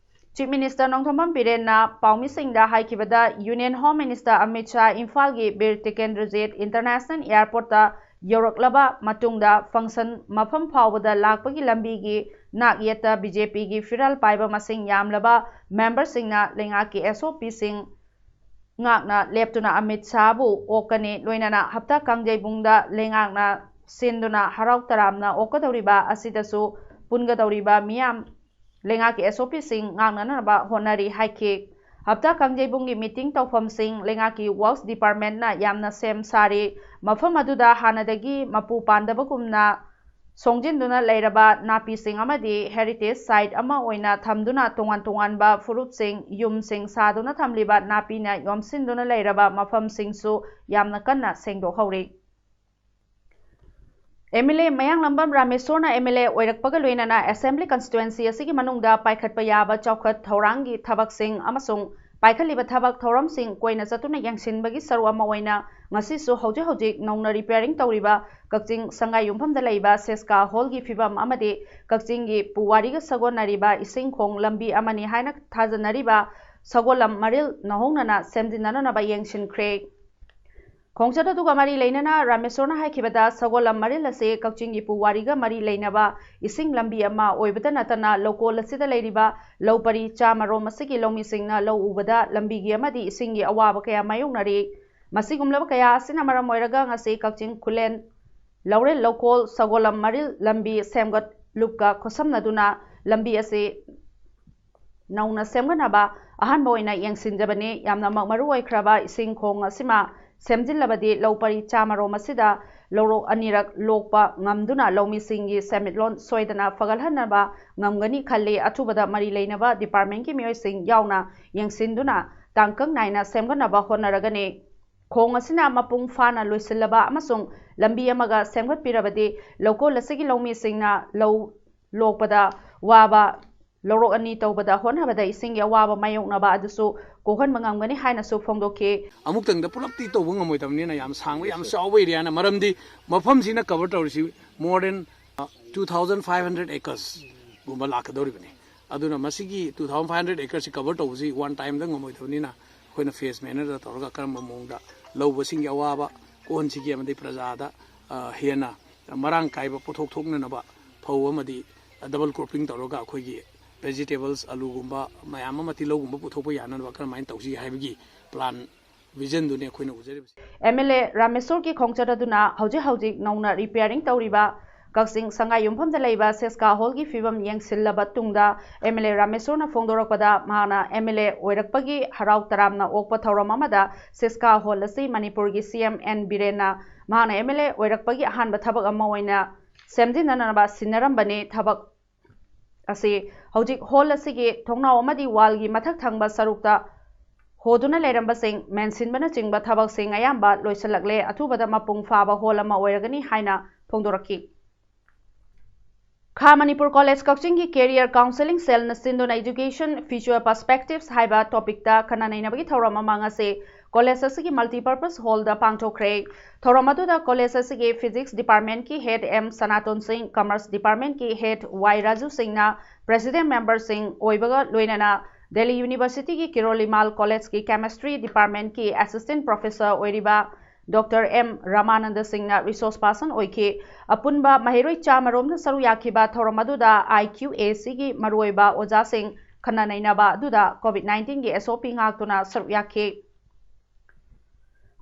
ꯆꯤꯐ ꯃꯤꯅꯤꯁꯇꯔ ꯅꯣꯡꯊꯣꯝꯕꯝ ꯕꯤꯔꯦꯟꯅ ꯄꯥꯎꯃꯤꯁꯤꯡꯗ ꯍꯥꯏꯈꯤꯕꯗ, union home minister Amit Shah ꯏꯝꯐꯥꯜꯒꯤ ꯕꯤꯔ ꯇꯤꯀꯦꯟꯗ꯭ꯔꯖꯤꯠ ꯏꯟꯇꯔꯅꯦꯁꯅꯦꯜ ꯑꯦꯌꯔꯄꯣꯔꯠꯇ ꯌꯧꯔꯛꯂꯕ ꯃꯇꯨꯡꯗ ꯐꯪꯁꯟ ꯃꯐꯝ ꯐꯥꯎꯕꯗ ꯂꯥꯛꯄꯒꯤ ꯂꯝꯕꯤꯒꯤ ꯅꯥꯛ ꯌꯦꯠꯇ ꯕꯤ ꯖꯦ ꯄꯤꯒꯤ ꯐꯤꯔꯥꯜ ꯄꯥꯏꯕ ꯃꯁꯤꯡ ꯌꯥꯝꯂꯕ ꯃꯦꯝꯕꯔꯁꯤꯡꯅ ꯂꯩꯉꯥꯛꯀꯤ ꯑꯦꯁ ꯑꯣ ꯄꯤꯁꯤꯡ ꯉꯥꯛꯅ ꯂꯦꯞꯇꯨꯅ ꯑꯃꯤꯠ ꯁꯥꯍꯕꯨ ꯑꯣꯛꯀꯅꯤ꯫ ꯂꯣꯏꯅꯅ ꯍꯞꯇꯥ ꯀꯥꯡꯖꯩꯕꯨꯡꯗ ꯂꯩꯉꯥꯛꯅ ꯁꯤꯟꯗꯨꯅ ꯍꯔꯥꯎ ꯇꯔꯥꯝꯅ ꯑꯣꯛꯀꯗꯧꯔꯤꯕ ꯑꯁꯤꯗꯁꯨ ꯄꯨꯟꯒꯗꯧꯔꯤꯕ ꯃꯤꯌꯥꯝ ꯂꯩꯉꯥꯛꯀꯤ ꯑꯦꯁ ꯑꯣ ꯄꯤꯁꯤꯡ ꯉꯥꯛꯅꯅꯕ ꯍꯣꯠꯅꯔꯤ ꯍꯥꯏꯈꯤ꯫ ꯍꯞꯇꯥ ꯀꯥꯡꯖꯩꯕꯨꯡꯒꯤ ꯃꯤꯇꯤꯡ ꯇꯧꯐꯝꯁꯤꯡ ꯂꯩꯉꯥꯛꯀꯤ ꯋꯥꯔꯛꯁ ꯗꯤꯄꯥꯔꯠꯃꯦꯟꯠꯅ ꯌꯥꯝꯅ ꯁꯦꯝ ꯁꯥꯔꯤ꯫ ꯃꯐꯝ ꯑꯗꯨꯗ ꯍꯥꯟꯅꯗꯒꯤ ꯃꯄꯨ ꯄꯥꯟꯗꯕꯒꯨꯝꯅ ꯁꯣꯡꯖꯤꯟꯗꯨꯅ ꯂꯩꯔꯕ ꯅꯥꯄꯤꯁꯤꯡ ꯑꯃꯗꯤ ꯍꯦꯔꯤꯇꯦꯖ ꯁꯥꯏꯠ ꯑꯃ ꯑꯣꯏꯅ ꯊꯝꯗꯨꯅ ꯇꯣꯉꯥꯟ ꯇꯣꯉꯥꯟꯕ ꯐꯨꯔꯨꯞꯁꯤꯡ, ꯌꯨꯝꯁꯤꯡ ꯁꯥꯗꯨꯅ ꯊꯝꯂꯤꯕ ꯅꯥꯄꯤꯅ ꯌꯣꯝꯁꯤꯟꯗꯨꯅ ꯂꯩꯔꯕ ꯃꯐꯝꯁꯤꯡꯁꯨ ꯌꯥꯝꯅ ꯀꯟꯅ ꯁꯦꯡꯗꯣꯛꯍꯧꯔꯤ꯫ ꯑꯦꯝ ꯑꯦꯜ ꯑꯦ ꯃꯌꯥꯡꯂꯝꯕꯝ ꯔꯥꯃꯦꯁꯣꯔꯅ ꯑꯦꯝ ꯑꯦꯜ ꯑꯦ ꯑꯣꯏꯔꯛꯄꯒ ꯂꯣꯏꯅꯅ ꯑꯦꯁꯦꯝꯕ꯭ꯂꯤ ꯀꯟꯁꯇꯤꯇ꯭ꯋꯦꯟꯁꯤ ꯑꯁꯤꯒꯤ ꯃꯅꯨꯡꯗ ꯄꯥꯏꯈꯠꯄ ꯌꯥꯕ ꯆꯥꯎꯈꯠ ꯊꯧꯔꯥꯡꯒꯤ ꯊꯕꯛꯁꯤꯡ ꯑꯃꯁꯨꯡ ꯄꯥꯏꯈꯠꯂꯤꯕ ꯊꯕꯛ ꯊꯧꯔꯝꯁꯤꯡ ꯀꯣꯏꯅ ꯆꯠꯇꯨꯅ ꯌꯦꯡꯁꯤꯟꯕꯒꯤ ꯁꯔꯨꯛ ꯑꯃ ꯑꯣꯏꯅ ꯉꯁꯤꯁꯨ ꯍꯧꯖꯤꯛ ꯍꯧꯖꯤꯛ ꯅꯧꯅ ꯔꯤꯄꯤꯌꯥꯔꯤꯡ ꯇꯧꯔꯤꯕ ꯀꯛꯆꯤꯡ ꯁꯉꯥꯏ ꯌꯨꯝꯐꯝꯗ ꯂꯩꯕ ꯁꯦꯁꯀꯥ ꯍꯣꯜꯒꯤ ꯐꯤꯕꯝ ꯑꯃꯗꯤ ꯀꯛꯆꯤꯡꯒꯤ ꯄꯨꯋꯥꯔꯤꯒ ꯁꯥꯒꯣꯟꯅꯔꯤꯕ ꯏꯁꯤꯡ ꯈꯣꯡ ꯂꯝꯕꯤ ꯑꯃꯅꯤ ꯍꯥꯏꯅ ꯊꯥꯖꯅꯔꯤꯕ ꯁꯒꯣꯜꯂꯝ ꯃꯔꯤꯜ ꯅꯧꯍꯧꯅꯅ ꯁꯦꯝꯖꯤꯟꯅꯅꯕ ꯌꯦꯡꯁꯤꯟꯈ꯭ꯔꯦ꯫ ꯈꯣꯡꯆꯠ ꯑꯗꯨꯒ ꯃꯔꯤ ꯂꯩꯅꯅ ꯔꯥꯃꯦꯁꯣꯔꯅ ꯍꯥꯏꯈꯤꯕꯗ, ꯁꯒꯣꯂꯝ ꯃꯔꯤꯜ ꯑꯁꯤ ꯀꯛꯆꯤꯡꯒꯤ ꯄꯨꯋꯥꯔꯤꯒ ꯃꯔꯤ ꯂꯩꯅꯕ ꯏꯁꯤꯡ ꯂꯝꯕꯤ ꯑꯃ ꯑꯣꯏꯕꯇ ꯅꯠꯇꯅ ꯂꯧꯀꯣꯜ ꯑꯁꯤꯗ ꯂꯩꯔꯤꯕ ꯂꯧ ꯄꯔꯤ ꯆꯥꯝꯃꯔꯣꯝ ꯑꯁꯤꯒꯤ ꯂꯧꯃꯤꯁꯤꯡꯅ ꯂꯧ ꯎꯕꯗ ꯂꯝꯕꯤꯒꯤ ꯑꯃꯗꯤ ꯏꯁꯤꯡꯒꯤ ꯑꯋꯥꯕ ꯀꯌꯥ ꯃꯥꯌꯣꯛꯅꯔꯤ꯫ ꯃꯁꯤꯒꯨꯝꯂꯕ ꯀꯌꯥ ꯑꯁꯤꯅ ꯃꯔꯝ ꯑꯣꯏꯔꯒ ꯉꯁꯤ ꯀꯛꯆꯤꯡ ꯈꯨꯂꯦꯟ ꯂꯧꯔꯦꯜ ꯂꯧꯀꯣꯜ ꯁꯒꯣꯂꯝ ꯃꯔꯤꯜ ꯂꯝꯕꯤ ꯁꯦꯝꯒꯠꯂꯨꯞꯀ ꯈꯨꯠꯁꯝꯅꯗꯨꯅ ꯂꯝꯕꯤ ꯑꯁꯤ ꯅꯧꯅ ꯁꯦꯝꯒꯠꯅꯕ ꯑꯍꯥꯟꯕ ꯑꯣꯏꯅ ꯌꯦꯡꯁꯤꯟꯖꯕꯅꯤ꯫ ꯌꯥꯝꯅꯃꯛ ꯃꯔꯨ ꯑꯣꯏꯈ꯭ꯔꯕ ꯏꯁꯤꯡ ꯈꯣꯡ ꯑꯁꯤꯃ ꯁꯦꯝꯖꯤꯜꯂꯕꯗꯤ ꯂꯧ ꯄꯔꯤ ꯆꯥꯝꯃꯔꯣꯝ ꯑꯁꯤꯗ ꯂꯧꯔꯣꯛ ꯑꯅꯤꯔꯛ ꯂꯣꯛꯄ ꯉꯝꯗꯨꯅ ꯂꯧꯃꯤꯁꯤꯡꯒꯤ ꯁꯦꯟꯃꯤꯠꯂꯣꯟ ꯁꯣꯏꯗꯅ ꯐꯒꯠꯍꯟꯅꯕ ꯉꯝꯒꯅꯤ ꯈꯜꯂꯤ꯫ ꯑꯊꯨꯕꯗ ꯃꯔꯤ ꯂꯩꯅꯕ ꯗꯤꯄꯥꯔꯠꯃꯦꯟꯒꯤ ꯃꯤꯑꯣꯏꯁꯤꯡ ꯌꯥꯎꯅ ꯌꯦꯡꯁꯤꯟꯗꯨꯅ ꯇꯥꯡꯀꯛ ꯅꯥꯏꯅ ꯁꯦꯝꯒꯠꯅꯕ ꯍꯣꯠꯅꯔꯒꯅꯤ꯫ ꯈꯣꯡ ꯑꯁꯤꯅ ꯃꯄꯨꯡ ꯐꯥꯅ ꯂꯣꯏꯁꯤꯜꯂꯕ ꯑꯃꯁꯨꯡ ꯂꯝꯕꯤ ꯑꯃꯒ ꯁꯦꯝꯒꯠꯄꯤꯔꯕꯗꯤ ꯂꯧꯀꯣꯜ ꯑꯁꯤꯒꯤ ꯂꯧꯃꯤꯁꯤꯡꯅ ꯂꯧ ꯂꯣꯛꯄꯗ ꯋꯥꯕ, ꯂꯧꯔꯣꯛ ꯑꯅꯤ ꯇꯧꯕꯗ ꯍꯣꯠꯅꯕꯗ ꯏꯁꯤꯡꯒꯤ ꯑꯋꯥꯕ ꯃꯥꯌꯣꯛꯅꯕ ꯑꯗꯨꯁꯨ ꯀꯣꯛꯍꯟꯕ ꯉꯝꯒꯅꯤ ꯍꯥꯏꯅꯁꯨ ꯐꯣꯡꯗꯣꯛꯈꯤ꯫ ꯑꯃꯨꯛꯇꯪꯗ ꯄꯨꯂꯞꯇꯤ ꯇꯧꯕ ꯉꯝꯃꯣꯏꯗꯕꯅꯤꯅ ꯌꯥꯝ ꯁꯥꯡꯕ, ꯌꯥꯝ ꯆꯥꯎꯕ ꯑꯦꯔꯤꯌꯥꯅ, ꯃꯔꯝꯗꯤ ꯃꯐꯝꯁꯤꯅ ꯀꯚꯔ ꯇꯧꯔꯤꯁꯤ more than two thousand five hundred acres ꯒꯨꯝꯕ ꯂꯥꯛꯀꯗꯧꯔꯤꯕꯅꯤ꯫ ꯑꯗꯨꯅ ꯃꯁꯤꯒꯤ two thousand five hundred acres ꯁꯤ ꯀꯚꯔ ꯇꯧꯕꯁꯤ ꯋꯥꯟ ꯇꯥꯏꯝꯗ ꯉꯝꯃꯣꯏꯗꯕꯅꯤꯅ, ꯑꯩꯈꯣꯏꯅ ꯐꯦꯁ ꯃꯦꯅꯔꯗ ꯇꯧꯔꯒ ꯀꯔꯝꯕ ꯃꯑꯣꯡꯗ ꯂꯧꯕꯁꯤꯡꯒꯤ ꯑꯋꯥꯕ ꯀꯣꯛꯍꯟꯁꯤꯒꯦ ꯑꯃꯗꯤ ꯄ꯭ꯔꯖꯥꯗ, ꯑ, ꯍꯦꯟꯅ ꯃꯔꯥꯡ ꯀꯥꯏꯕ ꯄꯣꯠꯊꯣꯛ ꯊꯣꯛꯅꯅꯕ ꯐꯧ ꯑꯃꯗꯤ ꯗꯕꯜ ꯀ꯭ꯔꯣꯞꯄꯤꯡ ꯇꯧꯔꯒ ꯑꯩꯈꯣꯏꯒꯤ ꯚꯦꯖꯤꯇꯦꯕꯜꯁ, ꯑꯂꯨꯒꯨꯝꯕ ꯃꯌꯥꯝ ꯑꯃ, ꯇꯤꯜꯍꯧꯒꯨꯝꯕ ꯄꯨꯊꯣꯛꯄ ꯌꯥꯅꯅꯕ ꯀꯔꯝꯍꯥꯏꯅ ꯇꯧꯁꯤ ꯍꯥꯏꯕꯒꯤ ꯄ꯭ꯂꯥꯟ, ꯚꯤꯖꯟꯗꯨꯅꯤ ꯑꯩꯈꯣꯏꯅ ꯎꯖꯔꯤꯕꯁꯤ꯫ ꯑꯦꯝ ꯑꯦꯜ ꯑꯦ ꯔꯥꯃꯦꯁꯣꯔꯒꯤ ꯈꯣꯡꯆꯠ ꯑꯗꯨꯅ ꯍꯧꯖꯤꯛ ꯍꯧꯖꯤꯛ ꯅꯧꯅ ꯔꯤꯄꯤꯌꯥꯔꯤꯡ ꯇꯧꯔꯤꯕ ꯀꯛꯆꯤꯡ ꯁꯉꯥꯏ ꯌꯨꯝꯐꯝꯗ ꯂꯩꯕ ꯁꯦꯁꯀꯥ ꯍꯣꯜꯒꯤ ꯐꯤꯕꯝ ꯌꯦꯡꯁꯤꯜꯂꯕ ꯇꯨꯡꯗ, ꯑꯦꯝ ꯑꯦꯜ ꯑꯦ ꯔꯥꯃꯦꯁꯣꯔꯅ ꯐꯣꯡꯗꯣꯔꯛꯄꯗ, ꯃꯍꯥꯛꯅ ꯑꯦꯝ ꯑꯦꯜ ꯑꯦ ꯑꯣꯏꯔꯛꯄꯒꯤ ꯍꯔꯥꯎ ꯇꯔꯥꯝꯅ ꯑꯣꯛꯄ ꯊꯧꯔꯝ ꯑꯃꯗ ꯁꯦꯁꯀꯥ ꯍꯣꯜ ꯑꯁꯤ ꯃꯅꯤꯄꯨꯔꯒꯤ ꯁꯤ ꯑꯦꯝ ꯑꯦꯟ ꯕꯤꯔꯦꯟꯅ ꯃꯍꯥꯛꯅ ꯑꯦꯝ ꯑꯦꯜ ꯑꯦ ꯑꯣꯏꯔꯛꯄꯒꯤ ꯑꯍꯥꯟꯕ ꯊꯕꯛ ꯑꯃ ꯑꯣꯏꯅ ꯁꯦꯝꯖꯤꯟꯅꯅꯕ ꯁꯤꯟꯅꯔꯝꯕꯅꯤ꯫ ꯊꯕꯛ ꯑꯁꯤ ꯍꯧꯖꯤꯛ ꯍꯣꯜ ꯑꯁꯤꯒꯤ ꯊꯣꯡꯅꯥꯎ ꯑꯃꯗꯤ ꯋꯥꯜꯒꯤ ꯃꯊꯛ ꯊꯪꯕ ꯁꯔꯨꯛꯇ ꯍꯣꯗꯨꯅ ꯂꯩꯔꯝꯕꯁꯤꯡ ꯃꯦꯟꯁꯤꯟꯕꯅꯆꯤꯡꯕ ꯊꯕꯛꯁꯤꯡ ꯑꯌꯥꯝꯕ ꯂꯣꯏꯁꯤꯜꯂꯛꯂꯦ꯫ ꯑꯊꯨꯕꯗ ꯃꯄꯨꯡ ꯐꯥꯕ ꯍꯣꯜ ꯑꯃ ꯑꯣꯏꯔꯒꯅꯤ ꯍꯥꯏꯅ ꯐꯣꯡꯗꯣꯔꯛꯈꯤ꯫ ꯈꯥ ꯃꯅꯤꯄꯨꯔ ꯀꯣꯂꯦꯖ ꯀꯛꯆꯤꯡꯒꯤ ꯀꯦꯔꯤꯌꯔ ꯀꯥꯎꯟꯁꯦꯂꯤꯡ ꯁꯦꯜꯅ ꯁꯤꯟꯗꯨꯅ Education Future Perspectives ꯍꯥꯏꯕ ꯇꯣꯄꯤꯛꯇ ꯈꯟꯅ ꯅꯩꯅꯕꯒꯤ ꯊꯧꯔꯝ ꯑꯃ ꯉꯁꯤ ꯀꯣꯂꯦꯖ ꯑꯁꯤꯒꯤ ꯃꯜꯇꯤꯄꯔꯄꯁ ꯍꯣꯜꯗ ꯄꯥꯡꯊꯣꯛꯈ꯭ꯔꯦ꯫ ꯊꯧꯔꯝ ꯑꯗꯨꯗ ꯀꯣꯂꯦꯖ ꯑꯁꯤꯒꯤ ꯐꯤꯖꯤꯛꯁ ꯗꯤꯄꯥꯔꯠꯃꯦꯟꯠꯀꯤ ꯍꯦꯗ ꯑꯦꯝ ꯁꯅꯥꯇꯣꯟ ꯁꯤꯡ, ꯀꯃꯔꯁ ꯗꯤꯄꯥꯔꯠꯃꯦꯟꯠꯀꯤ ꯍꯦꯗ ꯋꯥꯏ ꯔꯥꯖꯨ ꯁꯤꯡꯅ ꯄ꯭ꯔꯦꯁꯤꯗꯦꯟꯠ ꯃꯦꯝꯕꯔꯁꯤꯡ ꯑꯣꯏꯕꯒ ꯂꯣꯏꯅꯅ ꯗꯦꯜꯂꯤ ꯌꯨꯅꯤꯚꯔꯁꯤꯇꯤꯒꯤ ꯀꯤꯔꯣꯜ ꯏꯃꯥꯜ ꯀꯣꯂꯦꯖꯀꯤ ꯀꯦꯃꯤꯁꯇ꯭ꯔꯤ ꯗꯤꯄꯥꯔꯠꯃꯦꯟꯠꯀꯤ ꯑꯦꯁꯤꯁꯇꯦꯟꯠ ꯄ꯭ꯔꯣꯐꯦꯁꯔ ꯑꯣꯏꯔꯤꯕ ꯗꯣꯛꯇꯔ ꯑꯦꯝ ꯔꯥꯃꯥꯅꯟꯗ ꯁꯤꯡꯅ ꯔꯤꯁꯣꯔꯁ ꯄꯥꯔꯁꯟ ꯑꯣꯏꯈꯤ꯫ ꯑꯄꯨꯟꯕ ꯃꯍꯩꯔꯣꯏ ꯆꯥꯃꯔꯣꯝꯅ ꯁꯔꯨꯛ ꯌꯥꯈꯤꯕ ꯊꯧꯔꯝ ꯑꯗꯨꯗ ꯑꯥꯏ ꯀ꯭ꯌꯨ ꯑꯦ ꯁꯤꯒꯤ ꯃꯔꯨꯑꯣꯏꯕ ꯑꯣꯖꯥꯁꯤꯡ ꯈꯟꯅ ꯅꯩꯅꯕ ꯑꯗꯨꯗ ꯀꯣꯚꯤꯗ ꯅꯥꯏꯟꯇꯤꯟꯒꯤ ꯑꯦꯁ ꯑꯣ ꯄꯤ ꯉꯥꯛꯇꯨꯅ ꯁꯔꯨꯛ ꯌꯥꯈꯤ꯫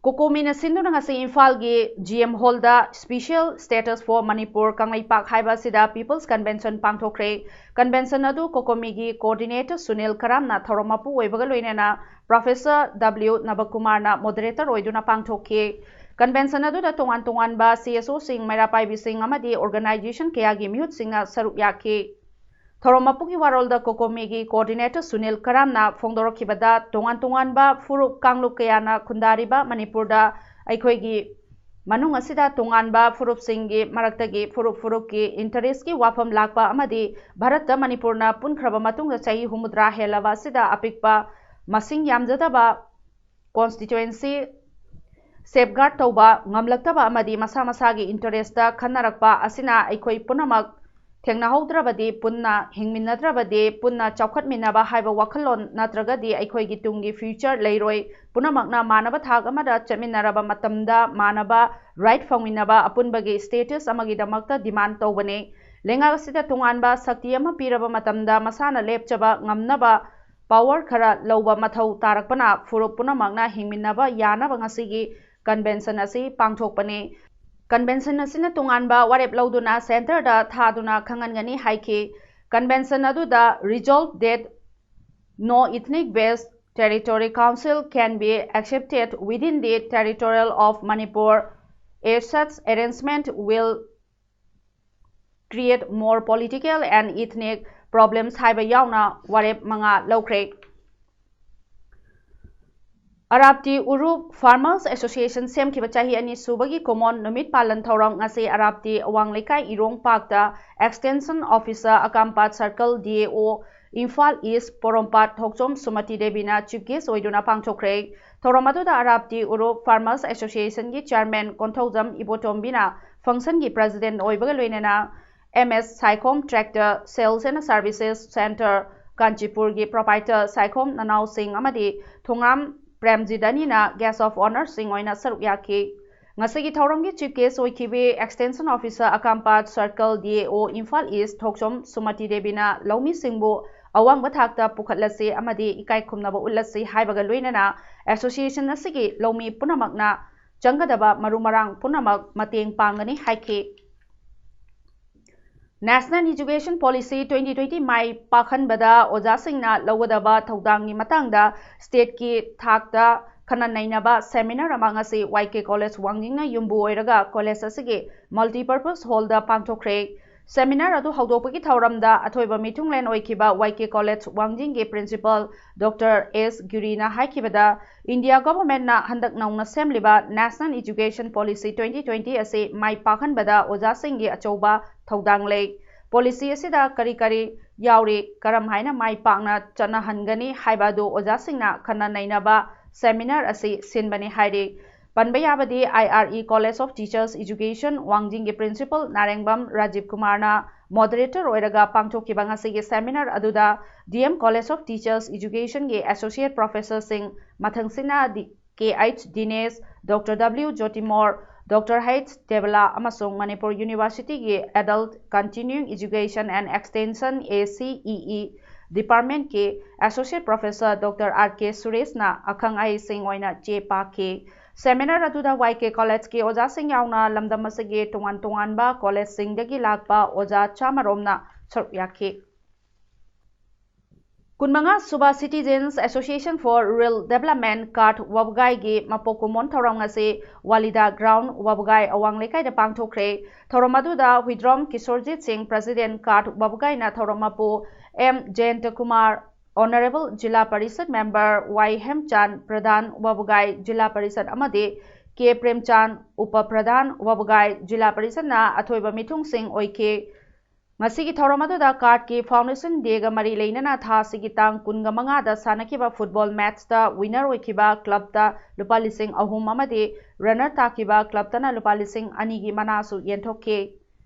ꯀꯣꯀꯣꯃꯤꯅ ꯁꯤꯟꯗꯨꯅ ꯉꯁꯤ ꯏꯝꯐꯥꯜꯒꯤ ꯖꯤ ꯑꯦꯝ ꯍꯣꯜꯗ Special Status for Manipur Kangleipak ꯍꯥꯏꯕ ꯑꯁꯤꯗ ꯄꯤꯄꯜꯁ ꯀꯟꯚꯦꯟꯁꯟ ꯄꯥꯡꯊꯣꯛꯈ꯭ꯔꯦ꯫ ꯀꯟꯚꯦꯟꯁꯟ ꯑꯗꯨ ꯀꯣꯀꯣꯃꯤꯒꯤ ꯀꯣꯑꯣꯔꯗꯤꯅꯦꯇꯔ ꯁꯨꯅꯤꯜ ꯀꯔꯥꯝꯅ ꯊꯧꯔꯝ ꯃꯄꯨ ꯑꯣꯏꯕꯒ ꯂꯣꯏꯅꯅ ꯄ꯭ꯔꯣꯐꯦꯁꯔ ꯗꯕ꯭ꯂꯤꯎ ꯅꯕꯀꯨꯃꯥꯔꯅ ꯃꯣꯗꯔꯦꯇꯔ ꯑꯣꯏꯗꯨꯅ ꯄꯥꯡꯊꯣꯛꯈꯤ꯫ ꯀꯟꯚꯦꯟꯁꯟ ꯑꯗꯨꯗ ꯇꯣꯉꯥꯟ ꯇꯣꯉꯥꯟꯕ ꯁꯤ ꯑꯦꯁ ꯑꯣꯁꯤꯡ, ꯃꯩꯔꯥ ꯄꯥꯏꯕꯤꯁꯤꯡ ꯑꯃꯗꯤ ꯑꯣꯔꯒꯅꯥꯏꯖꯦꯁꯟ ꯀꯌꯥꯒꯤ ꯃꯤꯍꯨꯠꯁꯤꯡꯅ ꯁꯔꯨꯛ ꯌꯥꯈꯤ꯫ ꯊꯧꯔꯝ ꯃꯄꯨꯒꯤ ꯋꯥꯔꯣꯜꯗ ꯀꯣꯀꯣꯃꯤꯒꯤ ꯀꯣꯑꯣꯔꯗꯤꯅꯦꯇꯔ ꯁꯨꯅꯤꯜ ꯀꯔꯥꯝꯅ ꯐꯣꯡꯗꯣꯔꯛꯈꯤꯕꯗ, ꯇꯣꯉꯥꯟ ꯇꯣꯉꯥꯟꯕ ꯐꯨꯔꯨꯞ ꯀꯥꯡꯂꯨꯞ ꯀꯌꯥꯅ ꯈꯨꯟꯗꯥꯔꯤꯕ ꯃꯅꯤꯄꯨꯔꯗ ꯑꯩꯈꯣꯏꯒꯤ ꯃꯅꯨꯡ ꯑꯁꯤꯗ ꯇꯣꯉꯥꯟꯕ ꯐꯨꯔꯨꯞꯁꯤꯡꯒꯤ ꯃꯔꯛꯇꯒꯤ ꯐꯨꯔꯨꯞ ꯐꯨꯔꯨꯞꯀꯤ ꯏꯟꯇꯔꯦꯁꯀꯤ ꯋꯥꯐꯝ ꯂꯥꯛꯄ ꯑꯃꯗꯤ ꯚꯥꯔꯠꯇ ꯃꯅꯤꯄꯨꯔꯅ ꯄꯨꯟꯈ꯭ꯔꯕ ꯃꯇꯨꯡꯗ ꯆꯍꯤ ꯍꯨꯝꯐꯨꯇꯔꯥ ꯍꯦꯜꯂꯕ ꯑꯁꯤꯗ ꯑꯄꯤꯛꯄ ꯃꯁꯤꯡ ꯌꯥꯝꯖꯗꯕ ꯀꯣꯟꯁꯇꯤꯇ꯭ꯋꯦꯟꯁꯤ ꯁꯦꯐꯒꯥꯔꯗ ꯇꯧꯕ ꯉꯝꯂꯛꯇꯕ ꯑꯃꯗꯤ ꯃꯁꯥ ꯃꯁꯥꯒꯤ ꯏꯟꯇꯔꯦꯁꯇ ꯈꯟꯅꯔꯛꯄ ꯑꯁꯤꯅ ꯑꯩꯈꯣꯏ ꯄꯨꯝꯅꯃꯛ ꯊꯦꯡꯅꯍꯧꯗ꯭ꯔꯕꯗꯤ, ꯄꯨꯟꯅ ꯍꯤꯡꯃꯤꯟꯅꯗ꯭ꯔꯕꯗꯤ, ꯄꯨꯟꯅ ꯆꯥꯎꯈꯠꯃꯤꯟꯅꯕ ꯍꯥꯏꯕ ꯋꯥꯈꯜꯂꯣꯟ ꯅꯠꯇ꯭ꯔꯒꯗꯤ ꯑꯩꯈꯣꯏꯒꯤ ꯇꯨꯡꯒꯤ ꯐ꯭ꯌꯨꯆꯔ ꯂꯩꯔꯣꯏ꯫ ꯄꯨꯝꯅꯃꯛꯅ ꯃꯥꯟꯅꯕ ꯊꯥꯛ ꯑꯃꯗ ꯆꯠꯃꯤꯟꯅꯔꯕ ꯃꯇꯝꯗ ꯃꯥꯟꯅꯕ ꯔꯥꯏꯠ ꯐꯪꯃꯤꯟꯅꯕ ꯑꯄꯨꯟꯕꯒꯤ ꯁ꯭ꯇꯦꯇꯁ ꯑꯃꯒꯤꯗꯃꯛꯇ ꯗꯤꯃꯥꯟ ꯇꯧꯕꯅꯤ꯫ ꯂꯩꯉꯥꯛ ꯑꯁꯤꯗ ꯇꯣꯉꯥꯟꯕ ꯁꯛꯇꯤ ꯑꯃ ꯄꯤꯔꯕ ꯃꯇꯝꯗ ꯃꯁꯥꯅ ꯂꯦꯞꯆꯕ ꯉꯝꯅꯕ ꯄꯥꯋꯔ ꯈꯔ ꯂꯧꯕ ꯃꯊꯧ ꯇꯥꯔꯛꯄꯅ ꯐꯨꯔꯨꯞ ꯄꯨꯝꯅꯃꯛꯅ ꯍꯤꯡꯃꯤꯟꯅꯕ ꯌꯥꯅꯕ ꯉꯁꯤꯒꯤ ꯀꯟꯚꯦꯟꯁꯟ ꯑꯁꯤ ꯄꯥꯡꯊꯣꯛꯄꯅꯤ꯫ ꯀꯟꯚꯦꯟꯁꯟ ꯑꯁꯤꯅ ꯇꯣꯉꯥꯟꯕ ꯋꯥꯔꯦꯞ ꯂꯧꯗꯨꯅ ꯁꯦꯟꯇꯔꯗ ꯊꯥꯗꯨꯅ ꯈꯪꯍꯟꯒꯅꯤ ꯍꯥꯏꯈꯤ꯫ ꯀꯟꯚꯦꯟꯁꯟ ꯑꯗꯨꯗ resolved that no ethnic based territory council can be accepted within the territorial of Manipur. A such arrangement will create more political and ethnic problems ꯍꯥꯏꯕ ꯌꯥꯎꯅ ꯋꯥꯔꯦꯞ ꯃꯉꯥ ꯂꯧꯈ꯭ꯔꯦ꯫ ꯑꯔꯥꯞꯇꯤ ꯎꯔꯨꯞ ꯐꯥꯔꯃꯔꯁ ꯑꯦꯁꯣꯁꯤꯌꯦꯁꯟ ꯁꯦꯝꯈꯤꯕ ꯆꯍꯤ ꯑꯅꯤ ꯁꯨꯕꯒꯤ ꯀꯨꯃꯣꯟ ꯅꯨꯃꯤꯠ ꯄꯥꯂꯟ ꯊꯧꯔꯝ ꯉꯁꯤ ꯑꯔꯥꯞꯇꯤ ꯑꯋꯥꯡ ꯂꯩꯀꯥꯏ ꯏꯔꯣꯡ ꯄꯥꯔꯛꯇ ꯑꯦꯛꯁꯇꯦꯟꯁꯟ ꯑꯣꯐꯤꯁꯔ ꯑꯀꯥꯝꯄꯥꯠ circle, D A O, Imphal east ꯄꯣꯔꯣꯝꯄꯥꯠ ꯊꯣꯛꯆꯣꯝ ꯁꯨꯃꯇꯤ ꯗꯦꯕꯤꯅ ꯆꯤꯐ ꯒꯦꯁ ꯑꯣꯏꯗꯨꯅ ꯄꯥꯡꯊꯣꯛꯈ꯭ꯔꯦ꯫ ꯊꯧꯔꯝ ꯑꯗꯨꯗ ꯑꯔꯥꯞꯇꯤ ꯎꯔꯨꯞ ꯐꯥꯔꯃꯔꯁ ꯑꯦꯁꯣꯁꯤꯌꯦꯁꯟꯒꯤ ꯆꯤꯌꯔꯃꯦꯟ ꯀꯣꯟꯊꯧꯖꯝ ꯏꯕꯣꯇꯣꯝꯕꯤꯅ ꯐꯪꯁꯟꯒꯤ ꯄ꯭ꯔꯦꯁꯤꯗꯦꯟꯠ ꯑꯣꯏꯕꯒ ꯂꯣꯏꯅꯅ M S Saikhom tractor sales and services centre ꯀꯥꯟꯆꯤꯄꯨꯔꯒꯤ ꯄ꯭ꯔꯣꯄꯥꯏꯇꯔ ꯁꯥꯏꯈꯣꯝ ꯅꯅꯥꯎꯁꯤꯡ ꯑꯃꯗꯤ ꯊꯣꯉꯥꯝ ꯄ꯭ꯔꯦꯝꯖꯤꯠ ꯑꯅꯤꯅ Guest of Honourꯁꯤꯡ ꯑꯣꯏꯅ ꯁꯔꯨꯛ ꯌꯥꯈꯤ꯫ ꯉꯁꯤꯒꯤ ꯊꯧꯔꯝꯒꯤ Chief Guest ꯑꯣꯏꯈꯤꯕꯤ Extension Officer ꯑꯀꯥꯝꯄꯥꯠ Circle, D A O, Imphal East ꯊꯣꯛꯆꯣꯝ ꯁꯨꯃꯇꯤ ꯗꯦꯕꯤꯅ ꯂꯧꯃꯤꯁꯤꯡꯕꯨ ꯑꯋꯥꯡꯕ ꯊꯥꯛꯇ ꯄꯨꯈꯠꯂꯁꯤ ꯑꯃꯗꯤ ꯏꯀꯥꯏ ꯈꯨꯝꯅꯕ ꯎꯠꯂꯁꯤ ꯍꯥꯏꯕꯒ ꯂꯣꯏꯅꯅ Association ꯑꯁꯤꯒꯤ ꯂꯧꯃꯤ ꯄꯨꯝꯅꯃꯛꯅ ꯆꯪꯒꯗꯕ ꯃꯔꯨ ꯃꯔꯥꯡ ꯄꯨꯝꯅꯃꯛ ꯃꯇꯦꯡ ꯄꯥꯡꯒꯅꯤ ꯍꯥꯏꯈꯤ꯫ National Education Policy twenty twenty ꯃꯥꯏ ꯄꯥꯛꯍꯟꯕꯗ ꯑꯣꯖꯥꯁꯤꯡꯅ ꯂꯧꯒꯗꯕ ꯊꯧꯗꯥꯡꯒꯤ ꯃꯇꯥꯡꯗ stateꯀꯤ ꯊꯥꯛꯇ ꯈꯟꯅ ꯅꯩꯅꯕ seminar ꯑꯃ ꯉꯁꯤ Y K College ꯋꯥꯡꯖꯤꯡꯅ ꯌꯨꯝꯕꯨ ꯑꯣꯏꯔꯒ college ꯑꯁꯤꯒꯤ multipurpose hallꯗ ꯄꯥꯡꯊꯣꯛꯈ꯭ꯔꯦ꯫ Seminar ꯑꯗꯨ ꯍꯧꯗꯣꯛꯄꯒꯤ ꯊꯧꯔꯝꯗ ꯑꯊꯣꯏꯕ ꯃꯤꯊꯨꯡꯂꯦꯟ ꯑꯣꯏꯈꯤꯕ Y K College ꯋꯥꯡꯖꯤꯡꯒꯤ Principal Doctor S ꯒꯤꯔꯤꯅ ꯍꯥꯏꯈꯤꯕꯗ, India Governmentꯅ ꯍꯟꯗꯛ ꯅꯧꯅ ꯁꯦꯝꯂꯤꯕ National Education Policy twenty twenty ꯑꯁꯤ ꯃꯥꯏ ꯄꯥꯛꯍꯟꯕꯗ ꯑꯣꯖꯥꯁꯤꯡꯒꯤ ꯑꯆꯧꯕ ꯊꯧꯗꯥꯡ ꯂꯩ꯫ Policy ꯑꯁꯤꯗ ꯀꯔꯤ ꯀꯔꯤ ꯌꯥꯎꯔꯤ, ꯀꯔꯝ ꯍꯥꯏꯅ ꯃꯥꯏ ꯄꯥꯛꯅ ꯆꯠꯅꯍꯟꯒꯅꯤ ꯍꯥꯏꯕ ꯑꯗꯨ ꯑꯣꯖꯥꯁꯤꯡꯅ ꯈꯟꯅ ꯅꯩꯅꯕ seminar ꯑꯁꯤ ꯁꯤꯟꯕꯅꯤ ꯍꯥꯏꯔꯤ꯫ ꯄꯟꯕ ꯌꯥꯕꯗꯤ, I R E College of Teachers Education ꯋꯥꯡꯖꯤꯡꯒꯤ Principal ꯅꯥꯔꯦꯡꯕꯝ ꯔꯥꯖꯤꯕ ꯀꯨꯃꯥꯔꯅ moderator ꯑꯣꯏꯔꯒ ꯄꯥꯡꯊꯣꯛꯈꯤꯕ ꯉꯁꯤꯒꯤ seminar ꯑꯗꯨꯗ D M College of Teachers Educationꯒꯤ Associate Professorꯁꯤꯡ ꯃꯊꯪꯁꯤꯠꯅ D-, K H Dinesh, Doctor W ꯖꯣꯇꯤꯃꯣꯔ, Doctor H ꯗꯦꯕꯂꯥ ꯑꯃꯁꯨꯡ Manipur Universityꯒꯤ Adult Continuing Education and Extension, A C E E, Departmentꯀꯤ Associate Professor Doctor R K ꯁꯨꯔꯦꯁꯅ ꯑꯈꯪ ꯑꯍꯩꯁꯤꯡ ꯑꯣꯏꯅ ꯆꯦ ꯄꯥꯛꯈꯤ꯫ Seminar ꯑꯗꯨꯗ Y K Collegeꯀꯤ ꯑꯣꯖꯥꯁꯤꯡ ꯌꯥꯎꯅ ꯂꯝꯗꯝ ꯑꯁꯤꯒꯤ ꯇꯣꯉꯥꯟ ꯇꯣꯉꯥꯟꯕ collegeꯁꯤꯡꯗꯒꯤ ꯂꯥꯛꯄ ꯑꯣꯖꯥ ꯆꯥꯃꯔꯣꯝꯅ ꯁꯔꯨꯛ ꯌꯥꯈꯤ꯫ ꯀꯨꯟꯃꯉꯥ ꯁꯨꯕ Citizens Association for Rural Development, CARD, ꯋꯥꯕꯒꯥꯏꯒꯤ ꯃꯄꯣꯛ ꯀꯨꯝꯑꯣꯟ ꯊꯧꯔꯝ ꯉꯁꯤ ꯋꯥꯂꯤꯗꯥ Ground, ꯋꯥꯕꯒꯥꯏ ꯑꯋꯥꯡ ꯂꯩꯀꯥꯏꯗ ꯄꯥꯡꯊꯣꯛꯈ꯭ꯔꯦ꯫ ꯊꯧꯔꯝ ꯑꯗꯨꯗ ꯍꯨꯏꯗ꯭ꯔꯣꯝ ꯀꯤꯁꯣꯔꯖꯤꯠ ꯁꯤꯡ, President, CARD, ꯋꯥꯕꯒꯥꯏꯅ ꯊꯧꯔꯝ ꯃꯄꯨ M ꯖꯌꯟꯇ ꯀꯨꯃꯥꯔ, Honourable ꯖꯤꯂꯥ ꯄꯔꯤꯁꯠ member Y ꯍꯦꯝꯆꯥꯟ, ꯄ꯭ꯔꯙꯥꯟ ꯋꯥꯕꯒꯥꯏ ꯖꯤꯂꯥ ꯄꯔꯤꯁꯠ ꯑꯃꯗꯤ K ꯄ꯭ꯔꯦꯝꯆꯥꯟ, ꯎꯄ ꯄ꯭ꯔꯙꯥꯟ ꯋꯥꯕꯒꯥꯏ ꯖꯤꯂꯥ ꯄꯔꯤꯁꯠꯅ ꯑꯊꯣꯏꯕ ꯃꯤꯊꯨꯡꯁꯤꯡ ꯑꯣꯏꯈꯤ꯫ ꯉꯁꯤꯒꯤ ꯊꯧꯔꯝ ꯑꯗꯨꯗ CARDꯀꯤ Foundation Dayꯒ ꯃꯔꯤ ꯂꯩꯅꯅ ꯊꯥ ꯑꯁꯤꯒꯤ ꯇꯥꯡ ꯀꯨꯟꯃꯉꯥꯗ ꯁꯥꯟꯅꯈꯤꯕ football matchꯇ winner ꯑꯣꯏꯈꯤꯕ clubꯇ ꯂꯨꯄꯥ ꯂꯤꯁꯤꯡ ꯑꯍꯨꯝ ꯑꯃꯗꯤ runner ꯇꯥꯈꯤꯕ clubꯇꯅ ꯂꯨꯄꯥ ꯂꯤꯁꯤꯡ ꯑꯅꯤꯒꯤ ꯃꯅꯥꯁꯨ ꯌꯦꯟꯊꯣꯛꯈꯤ꯫